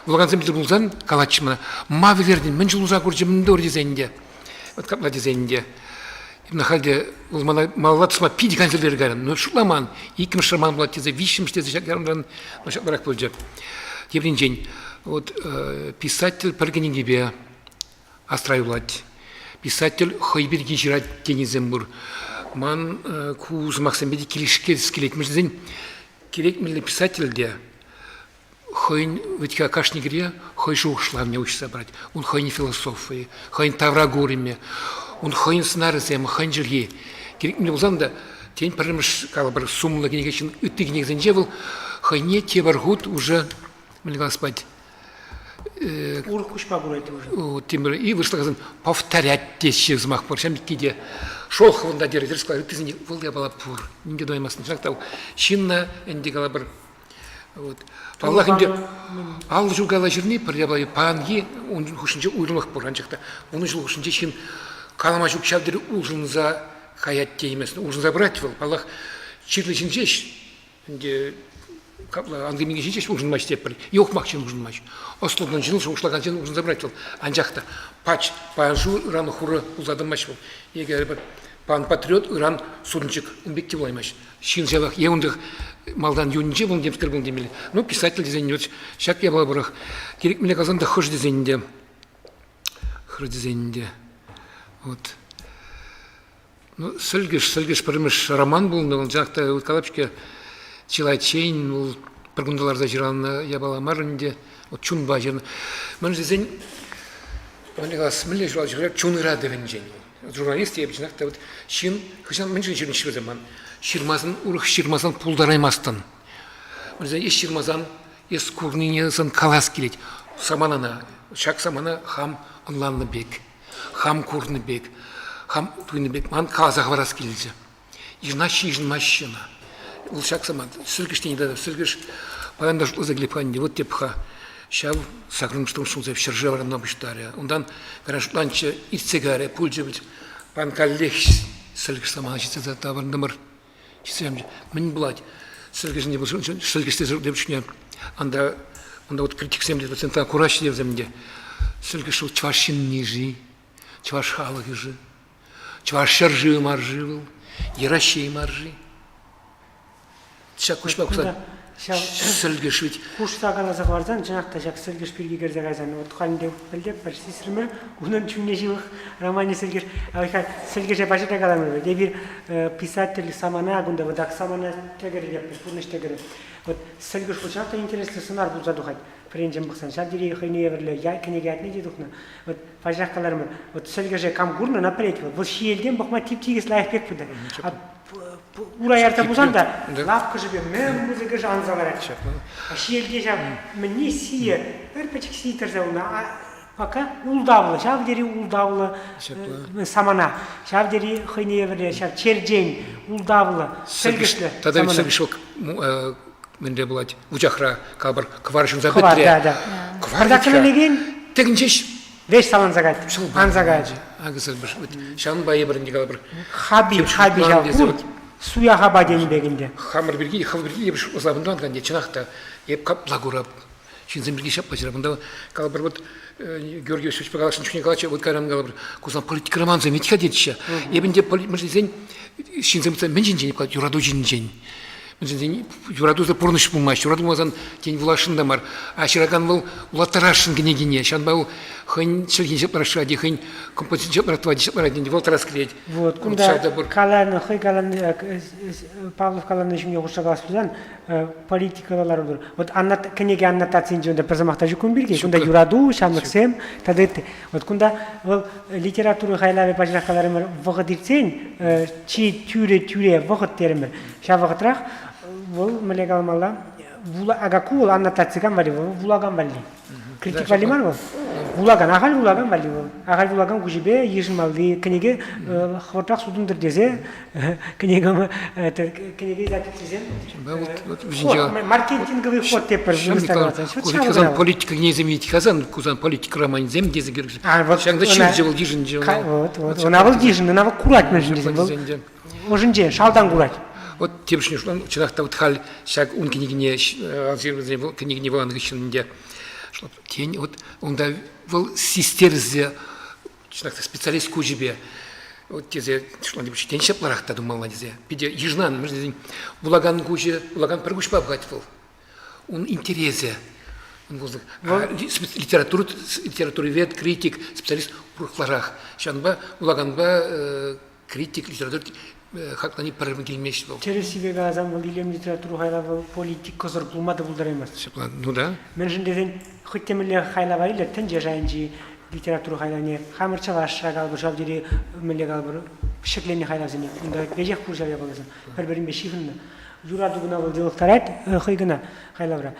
Вулакансем тӗл пулсан калатчӗ мана, ма вӗлертӗн, мӗн чул туса курчӗ, мӗн тур тесен те. Вот капла тесен те. Эп ӑна халь те вӑл мана малалла тӑсма питӗ кансӗрлерӗ кайран. Ну шутламан, иккӗмӗш роман пулать тесе, виҫҫӗмӗш тесе ҫак ярӑмран ҫапларах пулчӗ. Тепринчен, вот писатель пӗр кӗнекепе асра юлать. Писатель хӑй пирки ҫырать тенисем пур. Ман ку сӑмахсемпе те килӗшкелес килет. Мӗншӗн тесен кирек мӗнле писатель те хӑйӗн вӗт-ха кашни кӗре хӑй шухӑшлавне уҫса парать. Ун хӑйӗн философийӗ, хӑйӗн тавракурӑмӗ, ун хӑйӗн сӑнарӗсем, хӑйӗн чӗлхи. Кирек мӗнле пулсан та, тен, пӗрремӗш, калӑпӑр, сумлӑ кӗнеке ҫын ытти кӗнекесенче вӑл хӑйне тепӗр хут уже, мӗнле калас пулать, Урӑх куҫпа курать уже. Тимӗр и вырӑсла каласан повторять теҫҫӗ сӑмах пур. Ҫав пекки те Шолоховӑн та терӗ, тӗрӗс калать, ыттисен вӑл япала пур. Ним те тӑваймастӑн. Ҫак та ҫынна ӗнтӗ калӑпӑр. Вот. Паллах ӗнтӗ 50 ҫул калла ҫырни пӗр япала паянхи ун хушшинче уйрӑмлӑх пур. Анчах та 10 ҫул хушшинче ҫын калама ҫук ҫав тери улшӑнса каять теейместӗн. Улшӑнса пырать вӑл. Паллах, чирлӗ ҫын ҫеҫ Ӗнтӗ капла Андрей ҫеҫ улшӑнмасть тетпӗр. Е ухмах ҫын улшӑнмасть. Ӑслӑ ҫын шухӑшлакан ҫын улшӑнса пырать вӑл. Анчах та пач паян шу ыран хурӑ пулса тӑмасть вӑл. Е пан патриот ыран сутӑнчӑк. Ун пек те пулаймасть. Ҫын ҫавах е унтах малтан юнӗнче пулнӑ темскер пулнӑ темелле. Ну, писатель тесен вот ҫак япала пурах. Кирек мӗнле каласан та хӑш тесен те. Хӑш тесен те. Вот. Ну, сӗлкӗш, сӗлкӗш пӗрремӗш роман пулнӑ. Вӑл чӑнах та калап-ҫке чылайччен вӑл пӗр кунта ларса ҫыралнӑ япала мар ӗнтӗ. Вот чунпа ҫырнӑ. Мӗншӗн тесен, мӗнле калас, мӗнле ҫуралчӗ чун ыратӑвӗнчен. Журналист эпӗ чӑнах та вот ҫын хӑҫан мӗншӗн ҫырнӑ вӗсем ман? Ҫырмасан, урӑх ҫырмасан пултараймастӑн. Мӗншӗн эс ҫырмасан эс курнине сан калас килет. Саманана, ҫак самана хам ӑнланнӑ пек. Хам курнӑ пек, хам туйнӑ пек ман каласа хӑварас килчӗ. Йышӑнаҫҫӗ, йышӑнмаҫҫӗ ӑна. Вӑл ҫак самант сӗлкӗш тени тата сӗлкӗш паян та шутласа килеп-ха ӗнтӗ. Вот теп-ха ҫав саккӑрмӗш ҫулсем ҫӗршыв арканма пуҫларӗ. Унтан кайран шутланчӗ, иртсе кайрӗ, пулчӗ. Паян каллех сӗлкӗш самана ҫитсе таврӑнтӑмӑр. Ҫитсе мӗн пулать? Сӗлкӗшӗнче сӗлкӗш тесе чухне анда унта вот критиксем те процента кураҫҫӗ те вӗсем те. Сӗлкӗш вӑл чӑваш ҫынни-ши, чӑваш халӑхӗ-ши, чӑваш ҫӗршывӗ мар-ши вӑл, е Раҫҫей мар-ши? Ҫак куҫпа курсан сӗлкӗш ведь. Хушса каласа хӑварсан, чӑнах та ҫак сӗлкӗш пирки кӗрсе кайсан, вот халь ӗнтӗ пӗлтепӗр, сисрӗмӗр, унӑн чунне ҫывӑх романӗ сӗлкӗш. Халь сӗлкӗше пачах та каламӑпӑр. Эпир писатель самана кунта вот так самана тӗкӗрӗ теппӗр, пурнӑҫ тӗкӗрӗ. Вот сӗлкӗш чӑнах та интереслӗ сӑнар пулса тухать. Пӗринчен пӑхсан ҫав тери хӑйне евӗрлӗ кӗнеке ятне те тухнӑ. Вот пачах каларӑмӑр, вот сӗлкӗше кам курнӑ, ӑна пӗлет вӑл. Вӑл ҫиелтен пӑхма тип-тикӗс лайӑх пек пытӑр. Ура ярса пулсан та лавккӑшӗпе мӗн пысӑкӑш анса ларать. Ҫиелте ҫав мӗнне сийӗ, пӗр пӗчӗк сий тӑрса юлнӑ. Пока ултавлӑ, ҫав тери ултавлӑ самана, ҫав тери хӑйне евӗрлӗ ҫав черчен, ултавлӑ, сӗлкӗшлӗ Тата ведь сӗлкӗш вӑл мӗнле пулать, вучахра капӑр кӑвар ҫунса пӗтрӗ. Да, да. Кӑвар Пӑртак кӗмелекен тӗкӗнчеҫ веҫ саланса кать, анса кать. Акӑ сӗлкӗш. Ҫавӑнпа эпир ӗнтӗ калӑпӑр. Хаби, хаби ҫав пур, суя хаба тенӗ пек ӗнтӗ. Хамӑр пирки, хӑв пирки эпир шутласа ӑнланкан те, чӑнах та, эп капла курап. Ҫынсем пирки ҫапла ҫырап. Унта калӑпӑр, вот Георгий Васильевичпа калаҫнӑ чухне калатчӗ, вот кайран калӑпӑр, кусан политика романсем ведь-ха тетчӗ. Эпӗ ӗнтӗ мӗншӗн тесен ҫынсем мӗн ҫинчен юрату ҫинчен. Мӗншӗн тесен юратусӑр пурнӑҫ пулмасть. Юрату пулмасан тен вуласшӑн та мар. А ҫыракан вӑл улаттарасшӑн кӗнекине. Ҫавӑнпа вӑл хӑйӗн чӗлхин ҫапларах ҫырать, хӑйӗн композицин ҫапларах тӑвать, ҫапларах ӗнтӗ вӑл тарас килет. Вот кунта каланӑ, хӑй каланӑ, Павлов каланӑ ҫумне хушса калас пулсан, политикӑллӑ лару-тӑру. Вот кӗнеке аннотацийӗнче унта пӗр сӑмах та ҫук кун пирки. Кунта юрату, ҫамрӑксем тата ытти. Вот кунта вӑл литература хайлавӗ пачах каларӑмӑр, вӑхӑт иртсен чи тӳрӗ-тӳре вӑхӑт терӗмӗр. Ҫав вӑхӑтрах вӑл мӗнле каламалла, ака ку вӑл аннотаци кам валли вӑл вулакан валли. Критик валли мар вӑл. Вулакан, ахаль вулакан валли вӑл. Ахаль вулакан куҫӗпе йышӑнмалли кӗнеке хӑвӑртрах сутӑнтӑр тесе кӗнеке кӗнеке издательствисем маркетинговый ход тепӗр Кузан политика кӗнекисем хасан Кузан политика романӗсем тесе Ҫакӑнта ҫырчӗ вӑл йышӑнчӗ. Вот, вот. Ӑна вӑл йышӑннӑ, ӑна вӑл курать мӗншӗн тесен вӑл ӑшӗнче шалтан курать. Вот тепӗр шутлан, чӑнах та вот халь ҫак ун кӗнекине кӗнекине вуланӑ хыҫҫӑн ӗнтӗ тен, вот унта вӑл систерсе чӑнах та специалист куҫӗпе вот тесе шутлан тен ҫапларах та тумалла тесе питӗ йышӑнан мӗншӗн тесен вулакан куҫӗ вулакан пӗр куҫпа пӑхать вӑл ун интересӗ литература литературовед критик специалист урӑхларах ҫавӑнпа вулаканпа критик литература хаклани пӗр килмест вӑл. Тӗрӗссипе каласан вӑл илем литература хайлав вӑл политикӑсӑр пулма та пултараймасть. Ҫапла, ну да. Мӗншӗн тесен хӑть те мӗнле хайлава илер тӗнче шайӗнчи литература хайлавне хамӑр чӑвашра калӑпӑр ҫав тери мӗнле калӑпӑр ҫӗкленнӗ хайлавсене унта веҫех пур ҫав япаласем пӗр-пӗринпе ҫыхӑннӑ. Юрату кӑна вӑл йӑлӑхтарать хӑй кӑна хайлавра.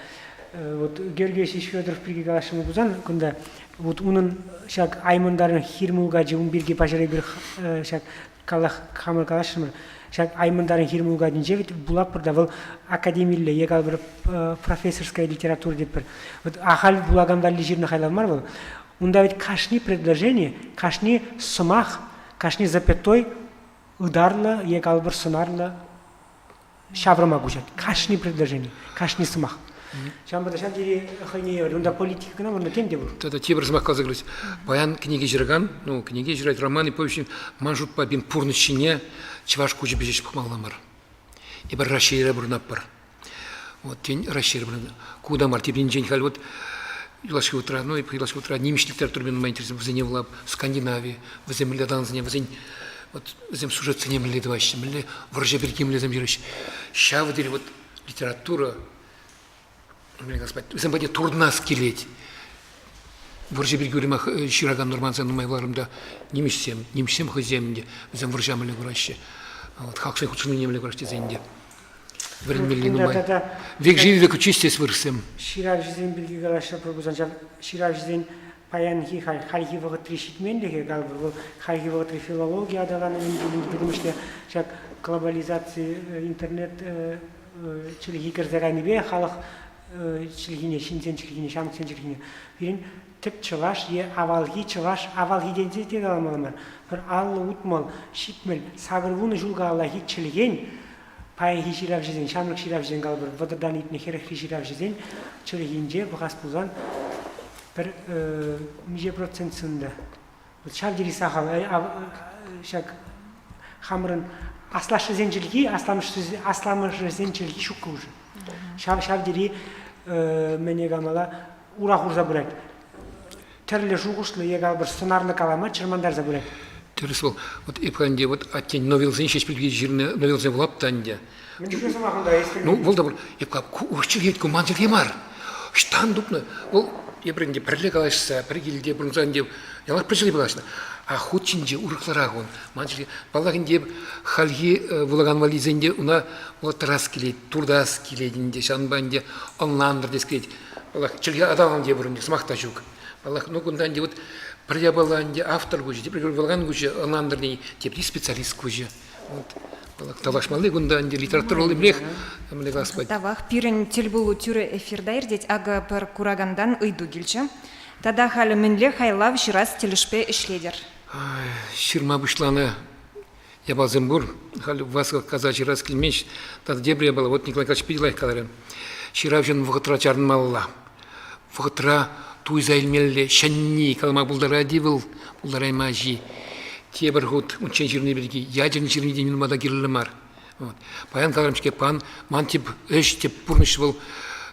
Вот Георгий Васильевич Федоров пирки каласшӑн пулсан кунта Вот унӑн ҫак Аймӑнтарӑн хир мулкачӗ ун пирки паҫӑр эпир ҫак калах хамӑр калаҫрӑмӑр. Ҫак Аймӑнтарӑн хир мулкачӗнче вӗт вулатпӑр та вӑл академилле е калӑпӑр профессорская литература тетпӗр. Вот ахаль вулакан валли ҫырнӑ хайлав мар вӑл. Унта ведь кашни предложени, кашни сӑмах, кашни запятой ытарлӑ е калӑпӑр сӑнарлӑ ҫаврӑма куҫать. Кашни предложени, кашни сӑмах. Ҫавӑнпа та ҫав тери хӑйне евӗр. Унта политика кӑна мар, тем те пур. Тата тепӗр сӑмах каласа килес. Паян кӗнеке ҫыракан, ну, кӗнеке ҫырать роман и повеҫ, ман шутпа, пин пурнӑҫ ҫине чӑваш куҫӗпе ҫеҫ пӑхмалла мар. Эпир Раҫҫейре пурӑнатпӑр. Вот, тен, Раҫҫейре пурӑнатпӑр. Ку та мар, тепринчен халь вот юлашки вӑхӑтра, ну, юлашки вӑхӑтра нимӗҫ литературипе нумай интереслӗ, вӗсене вулап, Скандинави, вӗсем мӗнле аталансене, вӗсен вот вӗсем сюжетсене мӗнле тӑваҫҫӗ, мӗнле вӑрҫӑ пирки мӗнлесем ҫыраҫҫӗ. Ҫав тери вот литература, вӗсем патне туртӑнас килет. Вӑрҫӑ пирки уйрӑмах ҫыракан нормансем нумай вуларӑм та нимӗҫсем, нимӗҫсем хӑйсем те вӗсем вӑрҫа мӗнле кураҫҫӗ, вот халӑхсен хутшӑнӑвне мӗнле кураҫҫӗ тесен те вӗренмелли нумай. Век живи, век учись тес вырӑссем. Ҫыравҫӑсем пирки калаҫрӑр пулсан ҫав ҫыравҫӑсен паянхи хальхи вӑхӑтри ҫитменлӗхӗ, калӑпӑр, вӑл хальхи вӑхӑтри филологи аталанӑвӗн пӗтӗмӗшле ҫак глобализаци, интернет чӗлхи кӗрсе кайнипе халӑх чӗлхине, ҫынсен чӗлхине, ҫамрӑксен чӗлхине пирӗн тӗп чӑваш е авалхи чӑваш, авалхи тенсе те каламалла мар, пӗр 50, 70, 80 ҫул каяллахи чӗлхен Паянхи ҫыравҫӑсен, ҫамрӑк ҫыравҫӑсен калӑпӑр, вӑтӑртан иртнӗ хӗрӗхри ҫыравҫӑсен чӗлхинче пӑхас пулсан пӗр миҫе процент сыннӑ. Вот ҫав тери сахал. Ҫак хамӑрӑн аслашшӗсен чӗлхи, асламӑшӗсен чӗлхи ҫуккӑ уже. Ҫав ҫав тери мӗне калмалла ура хурса пырать. тӗрлӗ шухӑшлӑ е калӑпӑр сӑнарлӑ калама чӑрмантарса пырать. Тӗрӗс вӑл. Вот эп ӗнтӗ вот аттен новелсен ҫеҫ пирки ҫырнӑ новелсем вулап та ӗнтӗ. Мӗн чухлӗ сӑмах унта Ну, вӑл та пур. Эп калап, ку урӑх чӗлхе, ку ман чӗлхе мар. Ӑҫтан тупнӑ? Вӑл эпир ӗнтӗ пӗрле калаҫса, пӗр килте пурӑнса ӗнтӗ яланах пӗр чӗлхепе калаҫнӑ. А хут ҫинче урӑхларах ун. Ман чӗлхе, паллах ӗнтӗ, эп хальхи вулакан валлисен те уна вулаттарас килет, туртас килет ӗнтӗ, ҫавӑнпа ӗнтӗ ӑнлантӑр тес килет. Паллах, чӗлхе аталаннӑ тепӗр ӗнтӗ, сӑмах та ҫук. Паллах, ну кунта ӗнтӗ вот пӗр япала ӗнтӗ автор куҫӗ, тепри вулакан куҫӗ ӑнлантӑр тени, тепри специалист куҫӗ. Вот. Тавлашмалли кунта ӗнтӗ литература вӑл мӗнле калас пулать. Тавах. Пирӗн тӗлпулу тӳрӗ эфирта иртет. Акӑ пӗр куракантан ыйту килчӗ. Тата халӗ мӗнле хайлав ҫырас тӗлӗшпе ӗҫлетӗр? Ҫырма пуҫланӑ япаласем пур. Халь вас каса ҫырас килмест. Тата тепӗр япала, вот Николай Николаевич питӗ лайӑх каларӗ. Ҫыравҫӑн вӑхӑтра чарӑнмалла. Вӑхӑтра туйса илмелле ҫӗнни калама пултарать-и вӑл, пултараймасть-и? Тепӗр хут унччен ҫырни пирки ячӗн ҫырни те нумай та кирлӗ мар. Вот. Паян каларӑм-ҫке, пан, ман тӗп ӗҫ, тӗп пурнӑҫ вӑл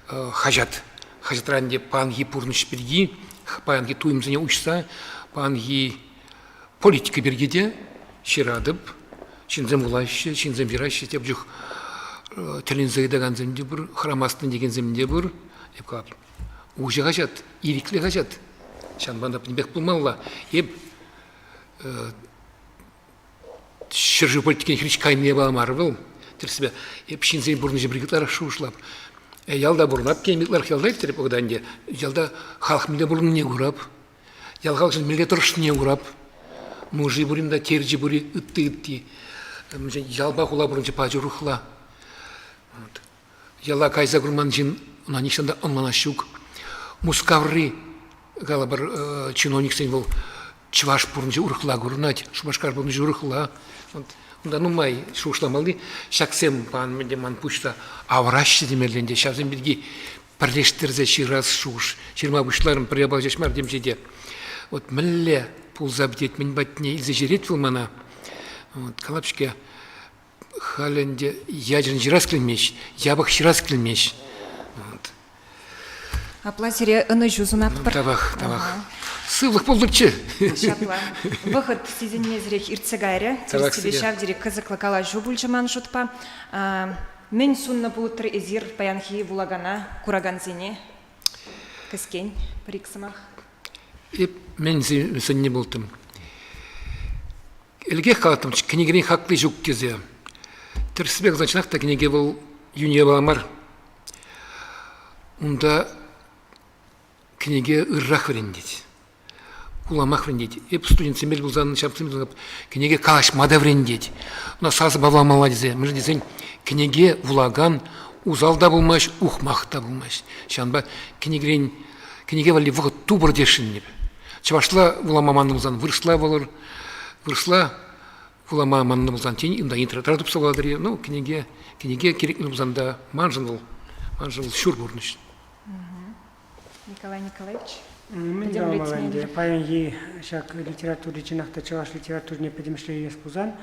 хаҫат. Хаҫатра ӗнтӗ паянхи пурнӑҫ пирки, паянхи туйӑмсене уҫса, паянхи политика пирки те ҫыратӑп. Ҫынсем вулаҫҫӗ, ҫынсем ҫыраҫҫӗ. Тепӗр чух тӗлӗнсе ыйтакансем те пур, хӑрамастӑн текенсем те пур. Эп калап, уҫӑ хаҫат, ирӗклӗ хаҫат. Ҫавӑнпа та пӗтӗмпех пулмалла. Эп ҫӗршыв политикине хирӗҫ кайни япала мар вӑл. Тӗрӗссипе, эп ҫынсен пурнӑҫӗ пирки ытларах шухӑшлап. Ялта пурӑнап, тем ытларах ялта ирттереп вӑхӑта ӗнтӗ. Ялта халӑх мӗнле пурӑннине курап. Ял халӑхӗн мӗнле тӑрӑшнине курап. Нуши пурин та, терчӗ пури, ытти-ытти. Ялпа хула пурӑнчӗ пач урӑхла. Вот. Яла кайса курман ҫын ӑна нихҫан та ӑнланас ҫук. Мускаври, калӑпӑр, чиновниксен вӑл чӑваш пурнӑҫӗ урӑхла курӑнать, Шупашкар пурнӑҫӗ урӑхла. Вот. Унта нумай шухӑшламалли ҫаксем пан мӗнте ман пуҫра авӑраҫҫӗ темелле ӗнтӗ. Ҫавсем пирки пӗрлештерсе ҫырас шухӑш ҫырма пуҫларӑм пӗр япала ҫеҫ мар темҫе те. Вот мӗнле пулса пӗтет, мӗн патне илсе ҫӳрет вӑл мана. Вот, калап-ҫке, халь ӗнтӗ ячӗн ҫырас килмест, япӑх ҫырас килмест. Вот. Апла сире ӑнӑҫу сунатпӑр. Тавах, тавах. Сывлӑх пултӑрччӗ. Ҫапла. Вӑхӑт сисӗнмесӗрех иртсе кайрӗ. Тӗрӗссипе ҫав тери кӑсӑклӑ калаҫу пулчӗ ман шутпа. Мӗн суннӑ пулӑттӑр эсир паянхи вулакана, куракансене? Кӗскен пӗр-ик сӑмах. Эп мӗн сӗннӗ пултӑм? Ӗлӗкех калаттӑм, кӗнекерен хакли ҫук тесе. Тӗрӗссипе каласан, чӑнах та кӗнеке вӑл йӳнӗ япала мар. Унта кӗнеке ыррах вӗрентет. Вуламах вӗрентет. Эп студентсемпе пулсан, ҫамрӑксемпе пулсан, кӗнеке калаҫма та вӗрентет. Ӑна сасӑпа вуламалла тесе. Мӗншӗн тесен кӗнеке вулакан усал та пулмасть, ухмах та пулмасть. Ҫавӑнпа кӗнекерен кӗнеке валли вӑхӑт тупӑр тесшӗн эп. Чӑвашла вулама маннӑ пулсан вырӑсла вулӑр, вырӑсла вулама маннӑ пулсан тен унта интернетра тупса вулатӑр-и. Ну, кӗнеке, кӗнеке кирек пулсан та маншӑн вӑл, маншӑн вӑл ҫур пурнӑҫ. Николай Николаевич. Мӗн каламалла ӗнтӗ? Паянхи ҫак литератури чӑнах та чӑваш литературине пӗтӗмӗшле илес пулсан,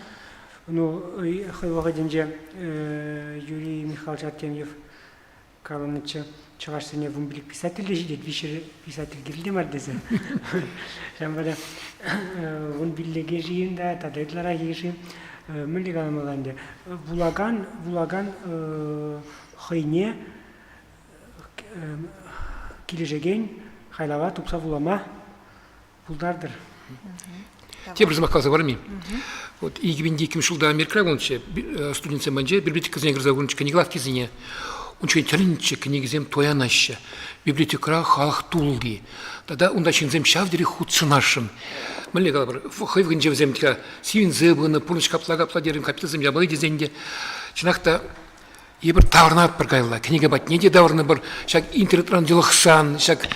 ну, хӑй вӑхӑтӗнче Юрий Михайлович Артемьев каланӑччӗ, чӑвашсене вунпилӗк писатель те ҫитет, виҫӗ писатель кирлӗ те мар тесе. Ҫавӑнпа та вунпиллӗке-ши та тата ытларах-и-ши, мӗнле каламалла ӗнтӗ, вулакан, вулакан хӑйне килӗшекен хайлава тупса вулама пултартӑр. Тепӗр сӑмах каласа парам-и? Вот 2002 ҫулта Америкӑра пулнӑччӗ, студентсем патӗнче библиотекӑсене кӗрсе курнӑччӗ, кӗнеке лавккисене. Ун чухне тӗлӗнчӗ, кӗнекесем туянаҫҫӗ. Библиотекӑра халӑх тулли. Тата унта ҫынсем ҫав тери хутшӑнасшӑн. Мӗнле калӑпӑр, хӑй вӑхӑтӗнче вӗсем сивӗнсе пынӑ, пурнӑҫ капла-капла терӗм, капитализм япали тесен те. Чӑнах та, Эпир таврӑнатпӑр каялла, кӗнеке патне те таврӑнӑпӑр. Ҫак интернетран йӑлӑхсан, ҫак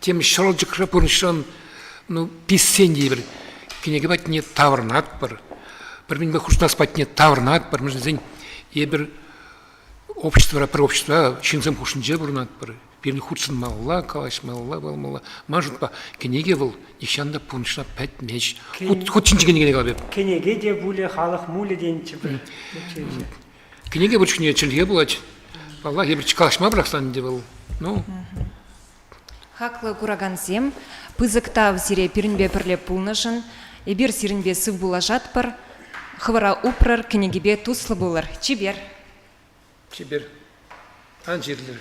тем ҫӑрӑлчӑкра пурнӑҫран ну, писсен те эпир кӗнеке патне таврӑнатпӑр. Пӗр-пӗринпе хутшӑнас патне таврӑнатпӑр. Мӗншӗн тесен эпир обществӑра, пӗр обществӑра ҫынсем хушшинче пурӑнатпӑр. Пирӗн хутшӑнмалла, калаҫмалла, пулмалла. Ман шутпа, кӗнеке вӑл нихҫан та пурнӑҫра пӗтмест. Хут, хут ҫинчи кӗнекене калап эп. Кӗнеке те пулӗ, халӑх мулӗ тенӗччӗ пӗр. Кӗнеке пур чухне чӗлхе пулать. Паллах, эпир калаҫма пӑрахсан ӗнтӗ вӑл. Ну. Хаклӑ куракансем, пысӑк тав сире пирӗнпе пӗрле пулнӑшӑн. Эпир сирӗнпе сыв пулашатпӑр. Хӑвӑра упрӑр, кӗнекепе туслӑ пулӑр. Чипер. Чипер. Ан чирлӗр.